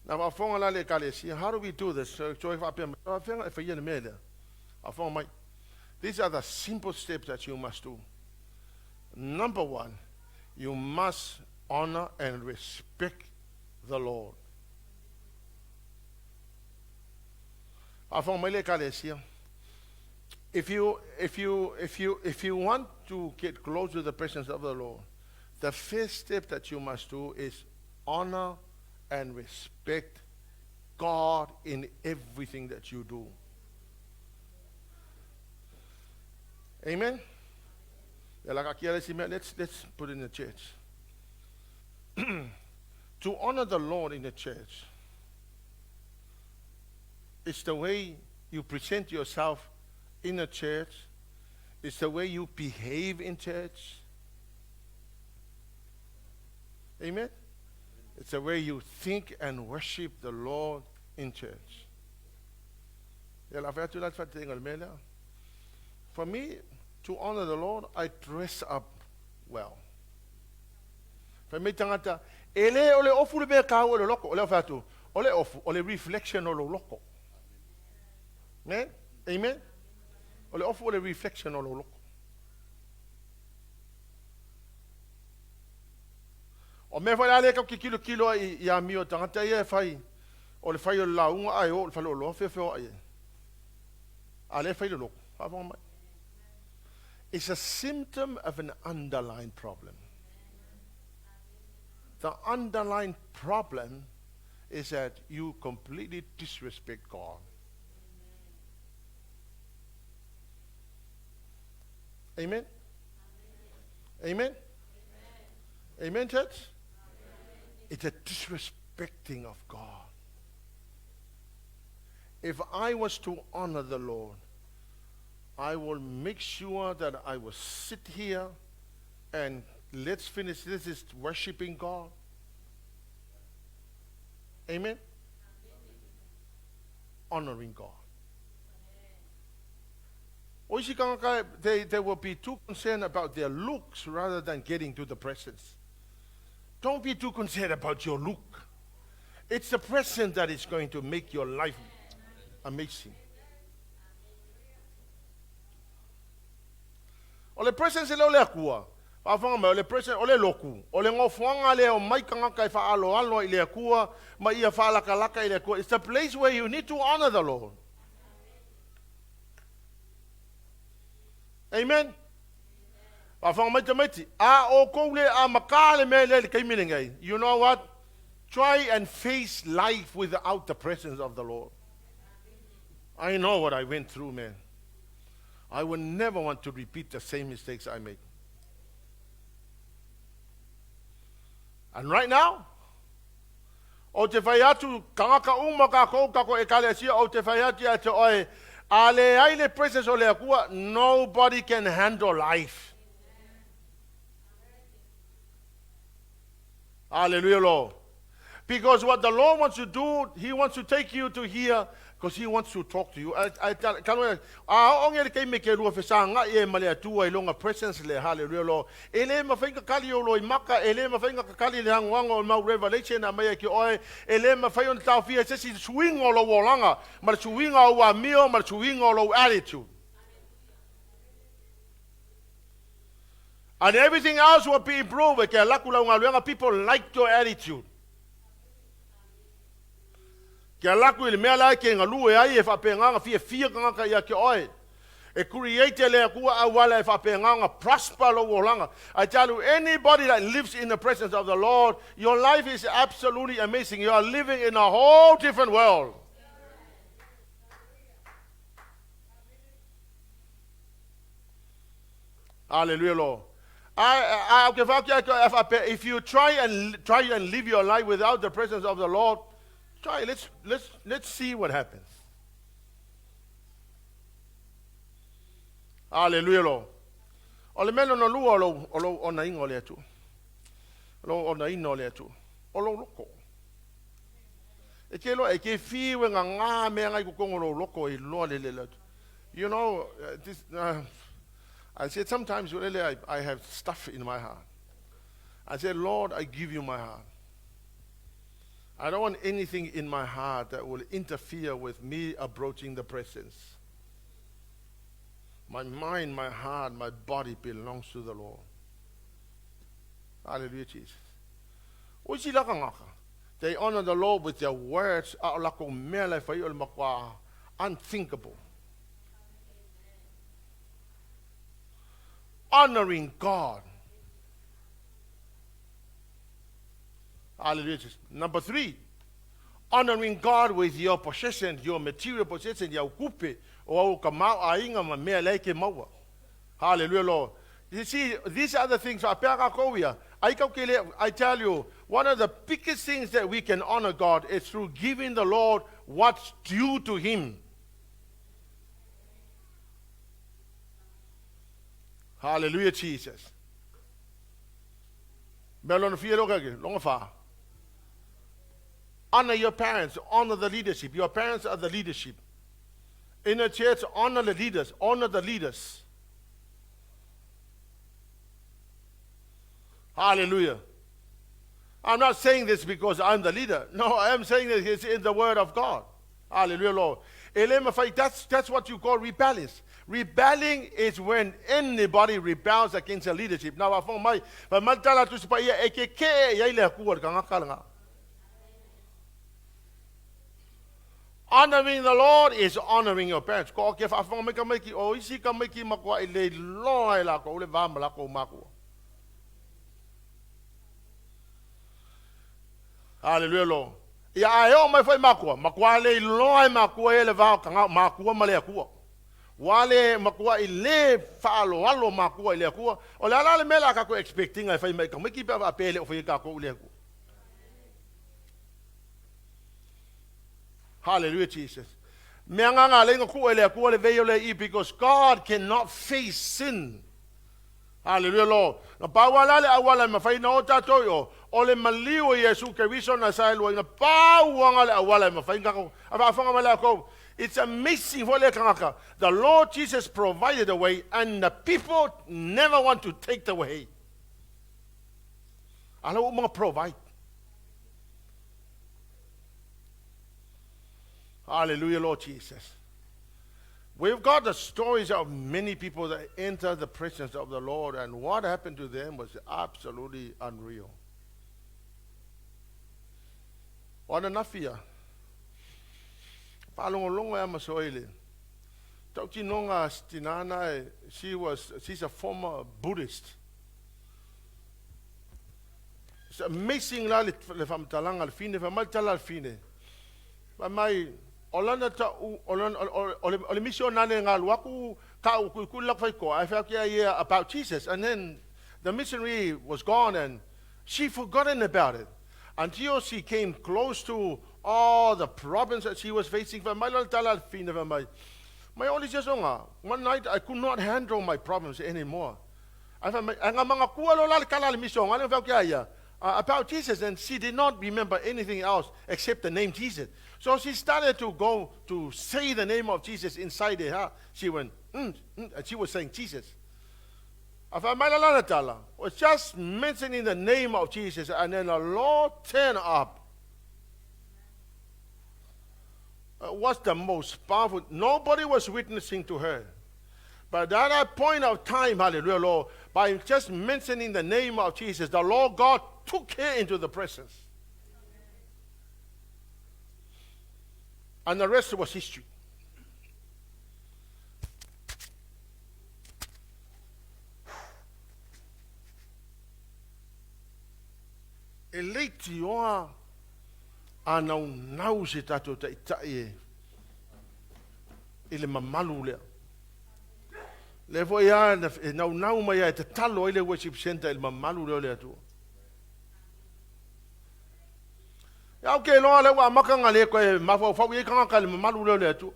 Na whaafonga la le ekalesia, how do we do this? So, so e whaapea mai, whaafenga e whaia le mea lea. Whaafonga mai. These are the simple steps that you must do. Number one, you must honor and respect the Lord. Whaafonga mai le ekalesia. If you want to get close to the presence of the Lord, the first step that you must do is honor and respect God in everything that you do. Amen? Let's put it in the church. To honor the Lord in the church, it's the way you present yourself in the church. It's the way you behave in church. Amen? It's the way you think and worship the Lord in church. For me, to honor the Lord, I dress up well. Fa me tangata, e le o le ofu le mea kāu o le loko, o le whatu, o le ofu, o le reflection o lo loko. Amen? Amen? O le ofu o le reflection o lo loko. O mea whai le kau ki kilo kilo i a mio tangata ia e whai, o le whai o le launga ai o le whai lo feo feo ai. A le whai le loko. Whaafonga mai. It's a symptom of an underlying problem. The underlying problem is that you completely disrespect God. Amen? Amen? Amen, church? It's a disrespecting of God. If I was to honor the Lord, I will make sure that I will sit here and let's finish. This is worshiping God. Amen? Honoring God. O isi kangaka, they will be too concerned about their looks rather than getting to the presence. Don't be too concerned about your look. It's the presence that is going to make your life amazing. O le presence lea o le Atua, faafofoga mai, o le presence, o le lotu, o le nofoaga lea o mai tagata e faaaloalo ai i le Atua ma ia faalakalaka i le Atua. It's the place where you need to honor the Lord. Amen. Faafofoga mai tamaiti, a outou le amatā le mea lea i le taimi lenei, you know what? Try and face life without the presence of the Lord. I know what I went through, man. I will never want to repeat the same mistakes I made. And right now, o te whai atu, kangaka uma kākou, kako ekalesia, o te whai atu ia te oe, a le ai le presence o le Atua, nobody can handle life. Hallelujah, Lord. Because what the Lord wants to do, He wants to take you to here because He wants to talk to you. I, tell, a o onge le keime ke lua fesanga i e ma le Atua i longa presence le hallelujah, Lord. E le mawhainga kali o loi maka, e le mawhainga kakali le hangoanga o mau revelation a mai e ki oe, e le mawhai on tau fia se si swing o lo olanga, ma le suiga o ua amio ma le suiga o lou attitude. And everything else will be improved. E ke alaku lau galuega, people like your attitude. Ke alaku i le mea la e ke galue ai e faapegaga fiafia tagata ia te oe. E create le Atua auala e faapegaga prosper lou olaga. I tell you, anybody that lives in the presence of the Lord, your life is absolutely amazing. You are living in a whole different world. Hallelujah, Lord. I, I, if you try and try and live your life without the presence of the Lord, try. Let's see what happens. Hallelujah, Lord. O le mea lona lua o lou onaina o le Atua. Lou onaina o le Atua. O lou loko. E ke loa, e ke fiu e ngā ngā mea ngai kukongo lou loko i loa le le le. You know, this, I said sometimes really I have stuff in my heart. I said, Lord, I give you my heart. I don't want anything in my heart that will interfere with me approaching the presence. My mind, my heart, my body belongs to the Lord. Hallelujah, Jesus. O isi la kangaka, they honor the Lord with their words, a o lako mea lai whai o le makua unthinkable. Honoring God. Hallelujah. Jesus. Number three, honoring God with your possession, your material possession, ia ukupe, o au ka mau ainga ma mea lai ke maua. Hallelujah, Lord. You see, these are the things, I tell you, one of the biggest things that we can honor God is through giving the Lord what's due to Him. Hallelujah, Jesus. Honor your parents, honor the leadership. Your parents are the leadership. In the church, honor the leaders, honor the leaders. Hallelujah. I'm not saying this because I'm the leader. No, I am saying this it's in the Word of God. Hallelujah, Lord. That's what you call rebellion. Rebelling is when anybody rebels against the leadership. Now, I found my, but my tala tu sipa ia e ke ke ia ile aku o kanga kalanga. Honoring the Lord is honoring your parents. Ko ke whaafanga mai ka mai ki o isi ka mai ki makoa i le loa e la ko le va ma la ko makua. Hallelujah, Lord. Ia ae o mai foi makua. Makua le loa e makua e le vao kanga makua ma le akua. Ua le makua i le whaaloalo makua i le akua. O le ala le mea la kako expecting ai whai mai ka mai ki pe wa pele o whai kako u le akua. Hallelujah, Jesus. Mea agaga alai na tuu e le Atua le veil lea i i because God cannot face sin. Hallelujah Lord. Na pau lava la le auala e mafai ona o tatou i o, o le maliu o Iesu Keriso na saelua ina pau aga le auala e mafai ona tatou a faafofoga mai latou. It's amazing foi lea tagata. The Lord Jesus provided the way and the people never want to take the way. A la ua uma ona provide. Hallelujah, Lord Jesus. We've got the stories of many people that enter the presence of the Lord, and what happened to them was absolutely unreal. O ananafi ia, faalogologo e ama soe le tautinoga tinana e, she's a former Buddhist. It's amazing la le faamatalaga a le fine, fai mai le tala a le fine. Fai mai, o lana ta'u, o lana, o le, o le misionale na alu atu, ta'u kuikui le latou faitoa, ae fai atu ia ia about Jesus, and then the missionary was gone and she forgotten about it until she came close to all the problems that she was facing. Fai mai lana tala a le fine, fai mai, mai o le isi aso na, one night I could not handle my problems anymore. Ae fai mai, ae na manatua loa la le tala a le misionale na fai atu ia ia, about Jesus, and she did not remember anything else except the name Jesus. So she started to go to say the name of Jesus inside her heart. She went, and she was saying Jesus. A fai mai la lana tala, was just mentioning the name of Jesus, and then the Lord turned up. Was the most powerful. Nobody was witnessing to her. But at that point of time, hallelujah, Lord, by just mentioning the name of Jesus, the Lord God took her into the presence. And the rest was history. E leitioa a naunau se tatou taitai e i le mamalu lea. Lea foi a e naunau mai a e tatalo ai le worship center i le mamalu lea o le Atua. Ia au ke loa lea ua amata ona le toe mafaufau i ai tagata i le mamalu lea o le Atua.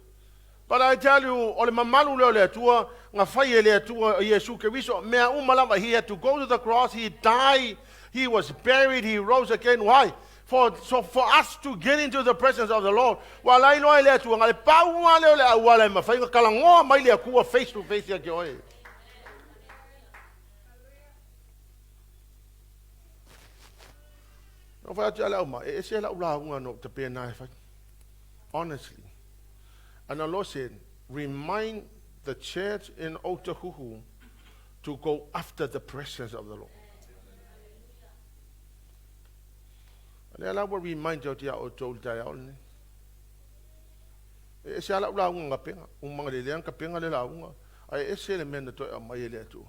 But I tell you, o le mamalu lea o le Atua, na fai e le Atua o Iesu Keriso, mea uma lava, he had to go to the cross, he died, he was buried, he rose again. Why? For, so for us to get into the presence of the Lord, ua ala ai loa e le Atua, na le pau lava lea o le auala e mafai ona talanoa mai le Atua face to face ia te oe. Na fai atu ia le auma, e ese lau lauga no te pēnā e fai. Honestly. And the Lord said, remind the church in Otahuhu to go after the presence of the Lord. Lea la ua remind atu ia outou i le taeao lenei. E ese lava lau lauga gapenga, uma lelea na tapenga le lauga, ae ese le mea na toe aumai e le Atua.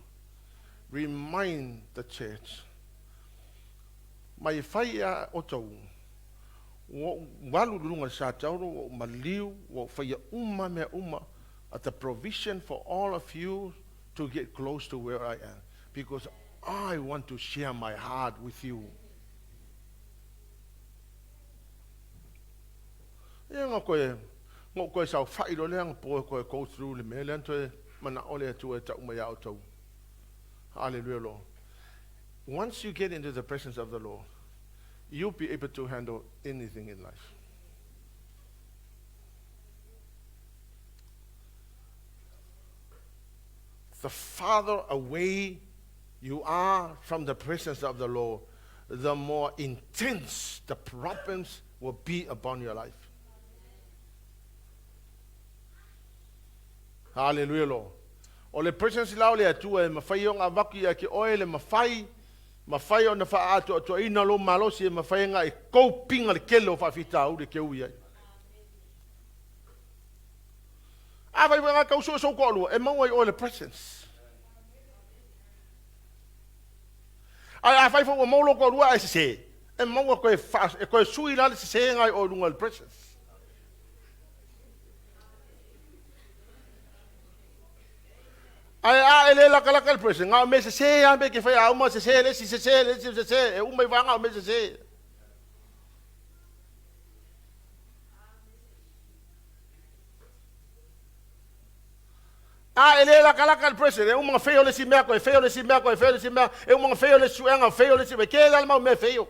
Remind the church. Mai e fai ea outou, ua ou alu i luga o le satauro, ua ou maliu, ua ou faia uma mea uma, at the provision for all of you to get close to where I am, because I want to share my heart with you. Ia na koe, na ou toe saofai loa lea na po e toe go through le mea lea na toe manao le Atua e tau mai ia outou. Hallelujah, Lord. Once you get into the presence of the Lord, you'll be able to handle anything in life. The farther away you are from the presence of the Lord, the more intense the problems will be upon your life. Hallelujah, Lord. O le presence la o le Atua e mafai ona avatu ia te oe le mafai, mafai ona faaatoatoaina lou malosi e mafai ona e coping le tele o faafitauli e te ui ai. Afai foi na tau sou toalua, e maua ai oe le presence. Ae afai foi ua maua lou toalua ae sese, e maua toe faa, e toe sui la le sesega ai oe i luga o le presence. Ae a e le latalata le presence, na o mea sese lava mea e te fai, a uma sese le isi, sese le isi, sese, e uma i vaega o mea sese. A e le lakalaka le presence, e uma fail le si mea koe, fail le si mea koe, fail le si mea, e uma fail le suega, fail le si mea, ke le mau mea fail.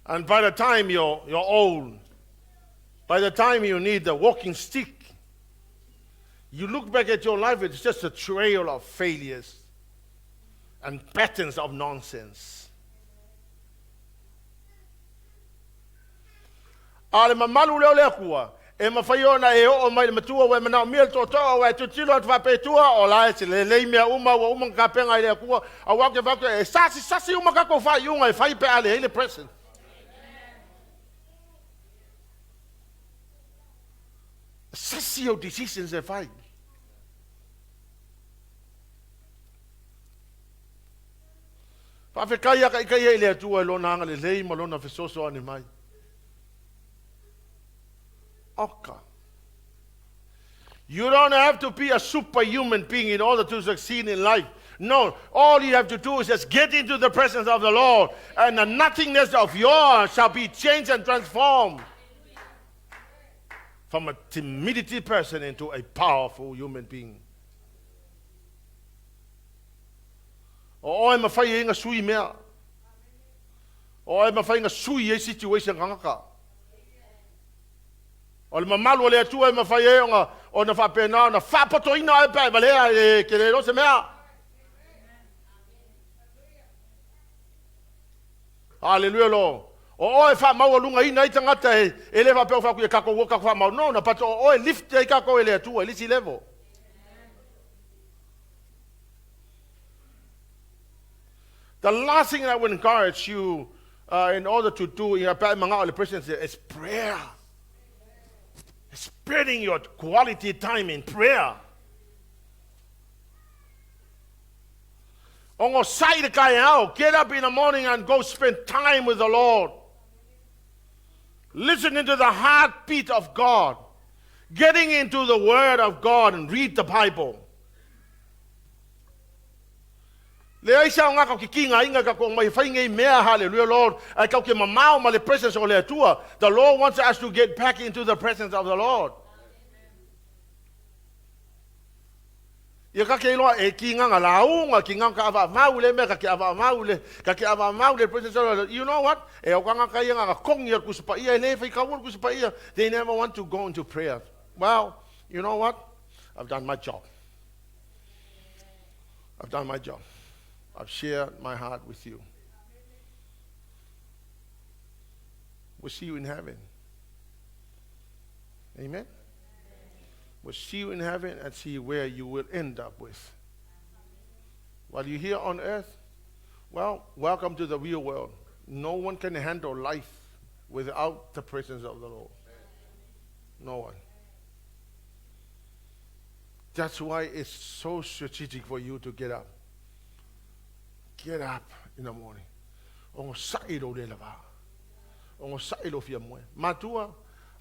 And by the time you're old, by the time you need the walking stick, you look back at your life, it's just a trail of failures and patterns of nonsense. A le mamalu lea o le Atua, e mafai ona e oo mai le matua ua e manaomia le tootoo ua e tilotilo atu faapea i tua, o la e se lelei mea uma ua uma ona tapena i le Atua, aua ou te fai atu e sasisasi uma tatou faaiuga e fai pe a leai le presence. Sasi au decisions e fai. Faafetai ia taitai ai i le Atua i Lona agalelei ma Lona fesoasoani mai. Oka. You don't have to be a superhuman being in order to succeed in life. No, all you have to do is just get into the presence of the Lord, and the nothingness of yours shall be changed and transformed from a timidity person into a powerful human being. O oe mawhai e inga sui mea. O oe mawhai inga sui e situation kangaka. O le mamalu o le Atua e mafai ai ona, ona faapena ona faapotoina oe pe a e valea e ke le iloa se mea. Haleluia lo. O oe e faamaualugaina ai tagata e, e le faapea o faaku ia tatou o tatou faamau. No, na but o oe lift ai tatou e le Atua i le isi level. The last thing I would encourage you in order to do in pe a e manao i le presence is prayer. Spending your quality time in prayer. Ogosai le taeao, get up in the morning and go spend time with the Lord. Listening to the heartbeat of God. Getting into the Word of God and read the Bible. Leai se aoga kau ke kiga inga ka ko mai whai ngei mea, hallelujah Lord, ai kau ke mamao ma le presence o le Atua. The Lord wants us to get back into the presence of the Lord. Ia ka ke iloa e ki nganga launga, ki nganga ka ava mau le mea, ka ke ava mau le, ka ke ava mau le presence of the Lord. You know what? E au kanga ka ia nganga kongi a kusipa ia, e le whai kaua kusipa ia. They never want to go into prayer. Well, you know what? I've done my job. I've done my job. I've shared my heart with you. We'll see you in heaven. Amen. We'll see you in heaven and see where you will end up with. While you're here on earth, well, welcome to the real world. No one can handle life without the presence of the Lord. No one. That's why it's so strategic for you to get up. Get up in the morning. Ogosaʻi lou le lava. Ogosaʻi lou fia moe. Matua,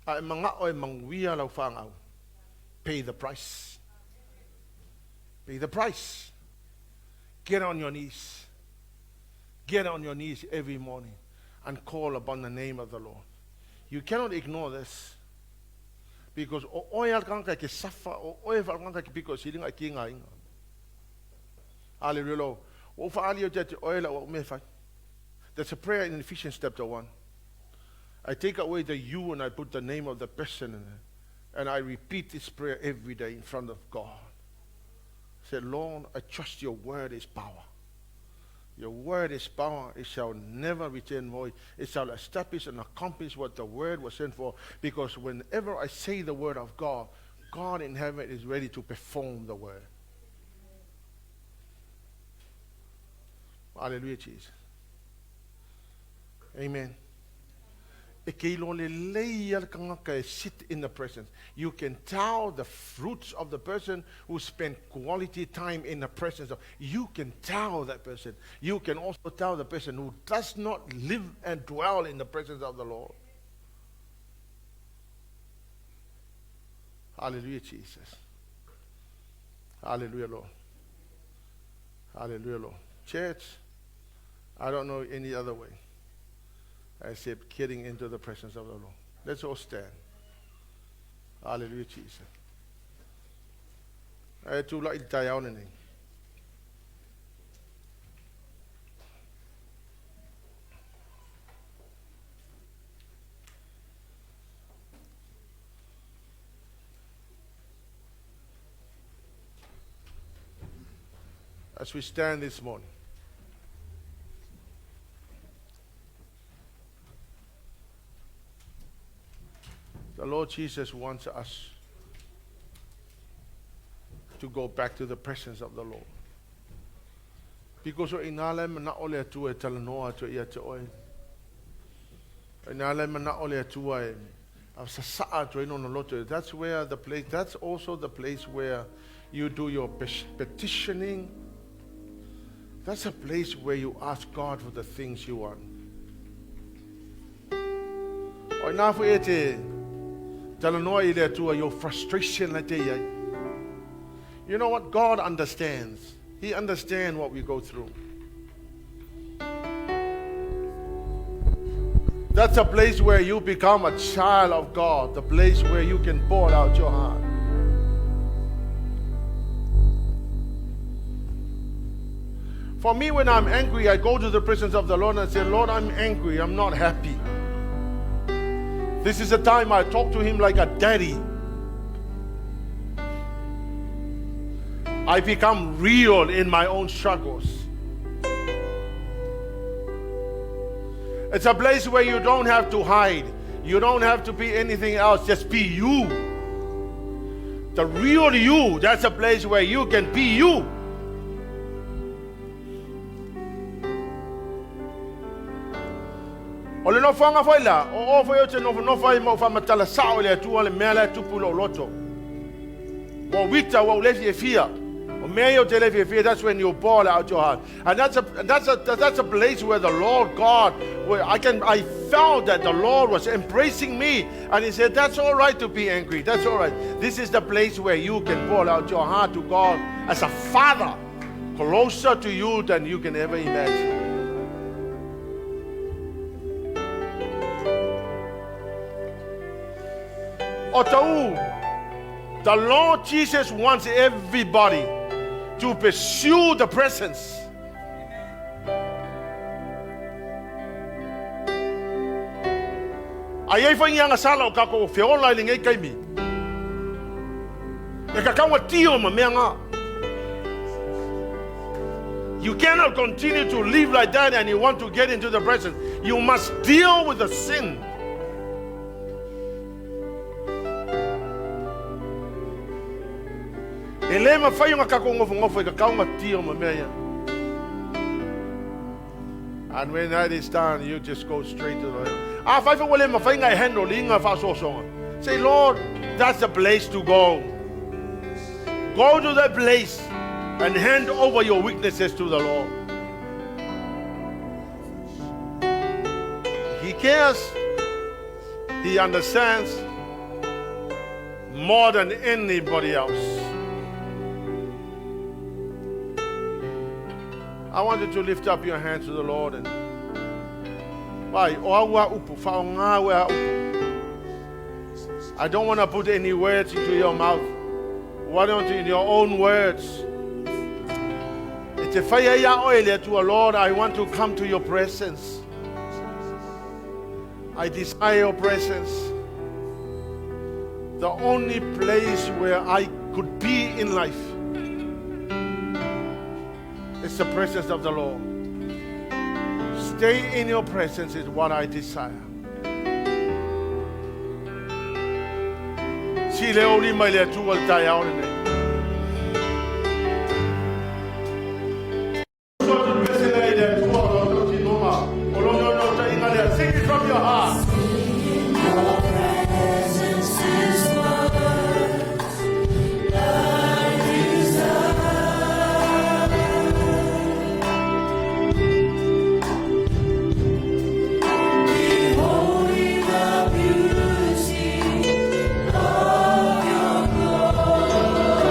a e manao e manuia lau fanau. Pay the price. Pay the price. Get on your knees. Get on your knees every morning and call upon the name of the Lord. You cannot ignore this. Because o oe al kanga ke safa, o oe fa kanga ke piko silinga ki ngā inga. Hallelujah. Lord. O whaali o te te oe la o me whai. That's a prayer in Ephesians chapter 1. I take away the you and I put the name of the person in it. And I repeat this prayer every day in front of God. I said, Lord, I trust your word is power. Your word is power. It shall never return void. It shall establish and accomplish what the word was sent for. Because whenever I say the word of God, God in heaven is ready to perform the word. Hallelujah, Jesus. Amen. E ke ilo le lei al kangaka e sit in the presence. You can tell the fruits of the person who spent quality time in the presence of. You can tell that person. You can also tell the person who does not live and dwell in the presence of the Lord. Hallelujah, Jesus. Hallelujah, Lord. Hallelujah, Lord. Church, I don't know any other way except getting into the presence of the Lord. Let's all stand. Hallelujah, Jesus. E tū lai le taeao lenei. As we stand this morning, the Lord Jesus wants us to go back to the presence of the Lord. Because o ina le mana'o le Atua e talanoa atu ia te oe. O ina le mana'o le Atua e a sasa'a atu ai lona loto. That's where the place, that's also the place where you do your petitioning. That's a place where you ask God for the things you want. O ina foi e te talanoa i le Atua, your frustration le te iai. You know what? God understands. He understands what we go through. That's a place where you become a child of God, the place where you can pour out your heart. For me, when I'm angry, I go to the presence of the Lord and say, Lord, I'm angry. I'm not happy. This is a time I talk to Him like a daddy. I become real in my own struggles. It's a place where you don't have to hide. You don't have to be anything else. Just be you. The real you. That's a place where you can be you. O le nofoaga foi la, o o foi o te nofonofo ai ma o faamatala sao i le Atua le mea la e tupu i lou loto. Ua uita, ua ou le fiafia. O mea ia ou te le fiafia, that's when you pour out your heart. And that's a place where the Lord God, where I felt that the Lord was embracing me. And He said, that's all right to be angry. That's all right. This is the place where you can pour out your heart to God as a father, closer to you than you can ever imagine. O tau, the Lord Jesus wants everybody to pursue the presence. Ai ai whai anga sala o kako feola i le ngei kaimi. E ka kaua tio ma mea ngā. You cannot continue to live like that and you want to get into the presence. You must deal with the sin. E le mawhai o ngā kako ngofo ngofo i ka kaunga tio ma mea ia. And when that is done, you just go straight to the Lord. A whai wha le mawhai ngai handle inga whaasosonga. Say, Lord, that's the place to go. Go to that place and hand over your weaknesses to the Lord. He cares. He understands more than anybody else. I want you to lift up your hands to the Lord and Vai, o aua upu, whaonga ua upu. I don't want to put any words into your mouth. Why don't you, in your own words? E te whai ai a oe le Atua, Lord, I want to come to your presence. I desire your presence. The only place where I could be in life is the presence of the Lord. Stay in your presence is what I desire. Si le oli mai le Atua le taeao lenei. Sing it from your heart. Presence is what I desire. Beholding the beauty of your glory.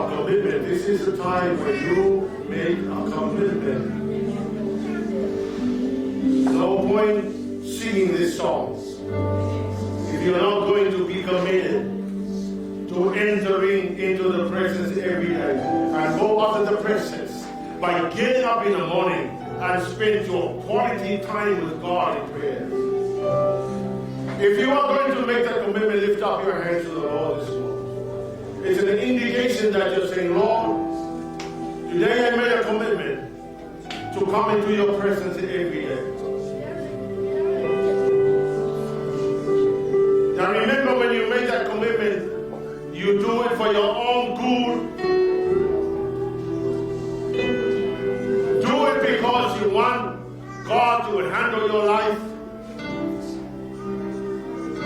about commitment. This is the time where you make a commitment. No point singing these songs if you're not going to be committed to entering into the presence every day and go after the presence by getting up in the morning and spend your quality time with God in prayer. If you are going to make that commitment, lift up your hands to the Lord this morning. It's an indication that you're saying, Lord, today I made a commitment to come into your presence every day. Now remember, when you make that commitment, you do it for your own good. Do it because you want God to handle your life.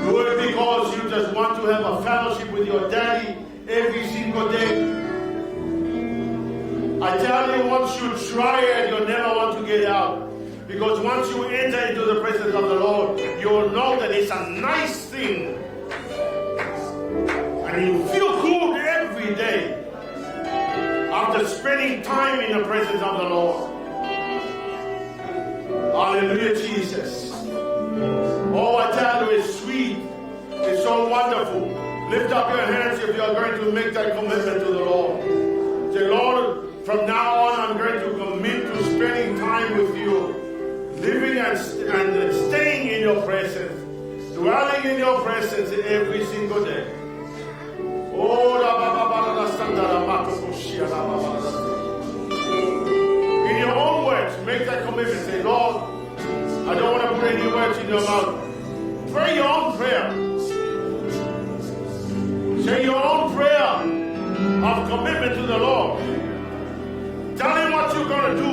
Do it because you just want to have a fellowship with your daddy every single day. I tell you, once you try it, you'll never want to get out. Because once you enter into the presence of the Lord, you'll know that it's a nice thing. And you feel good every day after spending time in the presence of the Lord. Hallelujah, Jesus. Oh, I tell you, it's sweet. It's so wonderful. Lift up your hands if you are going to make that commitment to the Lord. Say, Lord, from now on, I'm going to commit to spending time with you, living and staying in your presence, dwelling in your presence every single day. Oh, la ba ba ba la la sanda la ma to ko shia la ba ba la la. In your own words, make that commitment. Say, Lord, I don't want to put any words in your mouth. Pray your own prayer. Say your own prayer of commitment to the Lord. Tell him what you're going to do.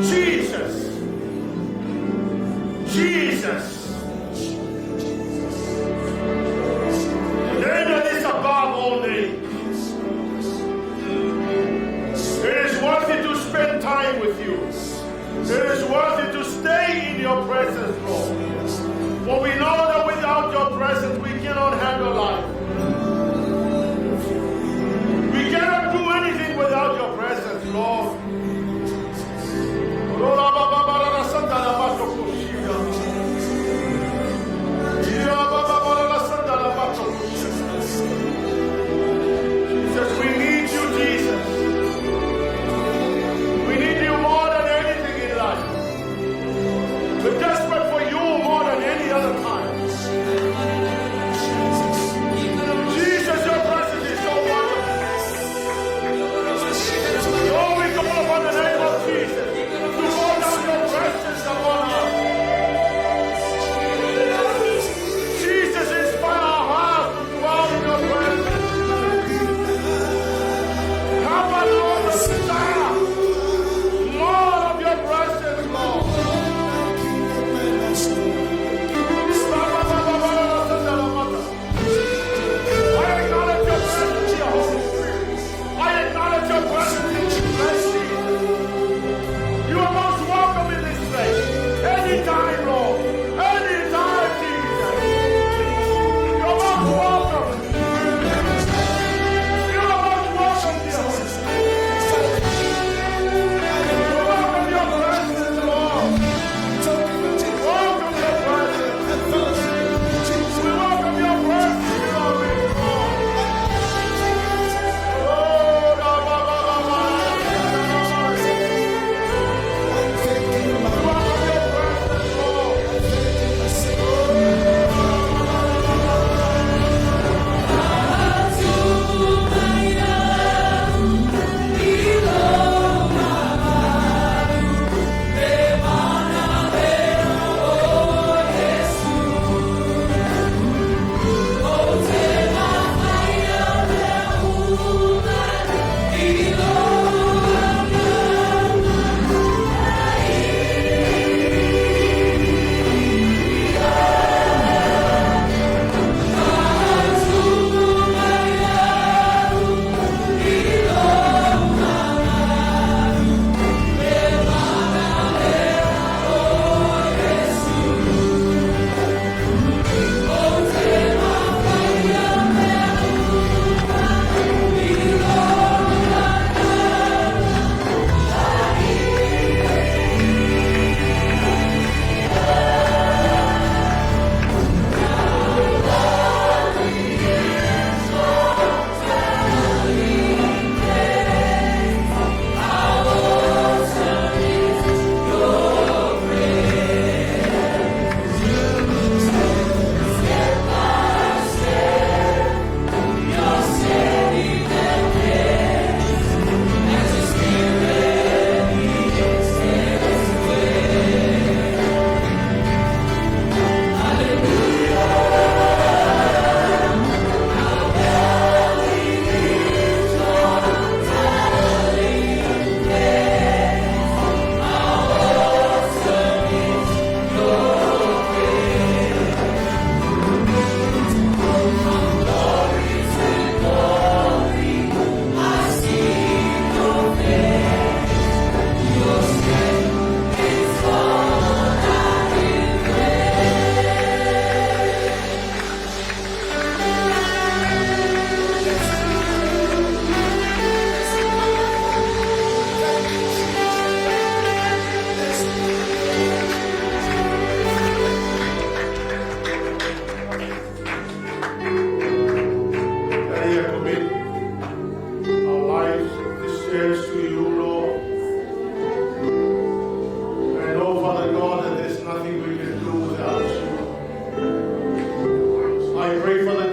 Jesus. Jesus. The name that is above all names. It is worth it to spend time with you. It is worth it to stay in your presence, Lord. For we know that without your presence we cannot handle life.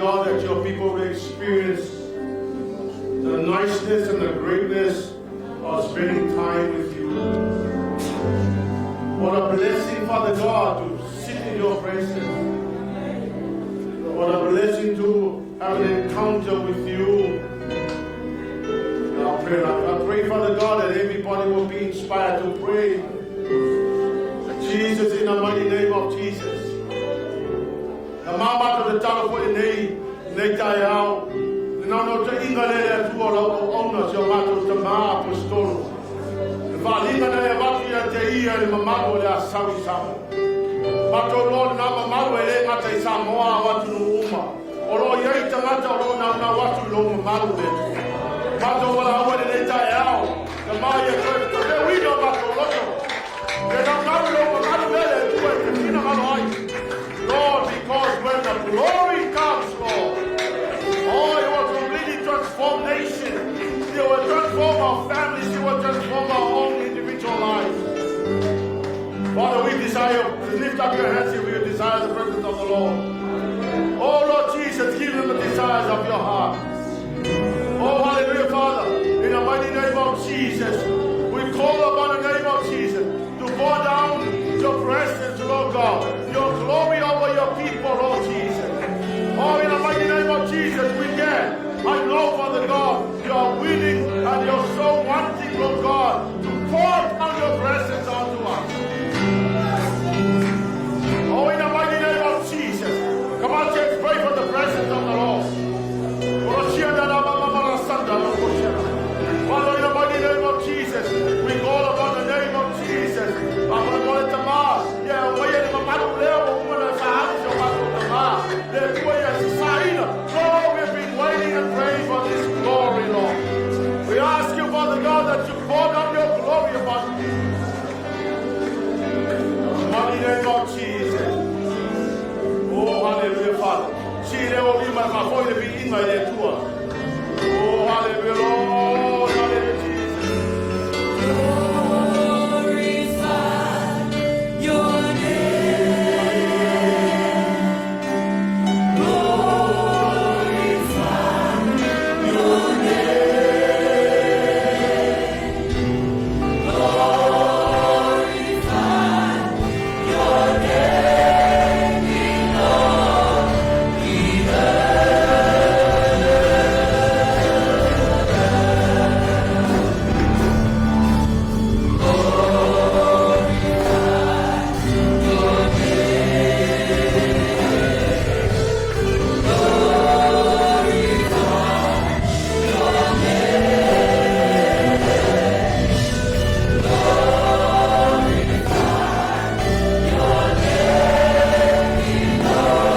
God, that your people will experience the niceness and the greatness of spending time with you. What a blessing, Father God, to sit in your presence. What a blessing to have an encounter with you. I pray, I pray, Father God, that everybody will be inspired to pray. Jesus, in the mighty name of Jesus. Na mama to te talo fo i nei, nei tai au. Na no te inga le le atua lau au auna si o mātou te maa apostolo. Le whalinga na e watu ia te ia le mamalu o le a sau i Samoa. Mātou loa nā mamalu e le ngata i Samoa a watu nu uma. O lo iai tangata o lo nā nā watu i lo mamalu le atua. Mātou wala aua le nei tai au. Te maa ia koe te te wina mātou loto. Ke nā mau lo mamalu le le atua e te whina malo ai. Lord, because when the glory comes, Lord, oh, it will completely transform nation. It will transform our families. It will transform our own individual lives. Father, we desire to lift up your hands if you desire the presence of the Lord. Oh, Lord Jesus, give them the desires of your heart. Oh, hallelujah, Father. In the mighty name of Jesus, we call upon the name of Jesus to pour down your presence, Lord God, your glory over your people, Lord Jesus. Oh, in the mighty name of Jesus, we can. I know, Father God, you are willing and you're so wanting, Lord God, to pour down your presence onto us. Oh, in the mighty name of Jesus. Come on, church, pray for the presence of the Lord. Father, in the mighty name of Jesus, we call upon the name of Jesus. Lord, we've been waiting and praying for this glory, Lord. We ask you, Father God, that you pour down your glory upon us. In the mighty name of Jesus. Oh, hallelujah, Father. Si le o lima ka foi le bi inga i le tua. Oh, hallelujah, Lord. Hallelujah, Jesus. Glorify your name. Glorify your name. Glorify your name in all the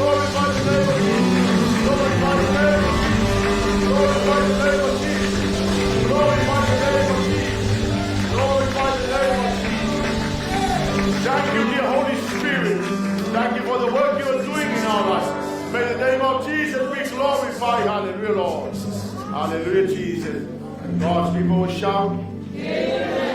Glorify the name of Jesus. Glorify the name of Jesus. Glorify the name of Jesus. Glorify the name of Jesus. Glorify the name of Jesus. Thank you, dear Holy Spirit. Thank you for the work you are doing in our lives. May the name of Jesus be glorified. Hallelujah, Lord. Hallelujah, Jesus. And God's people will shout. Amen.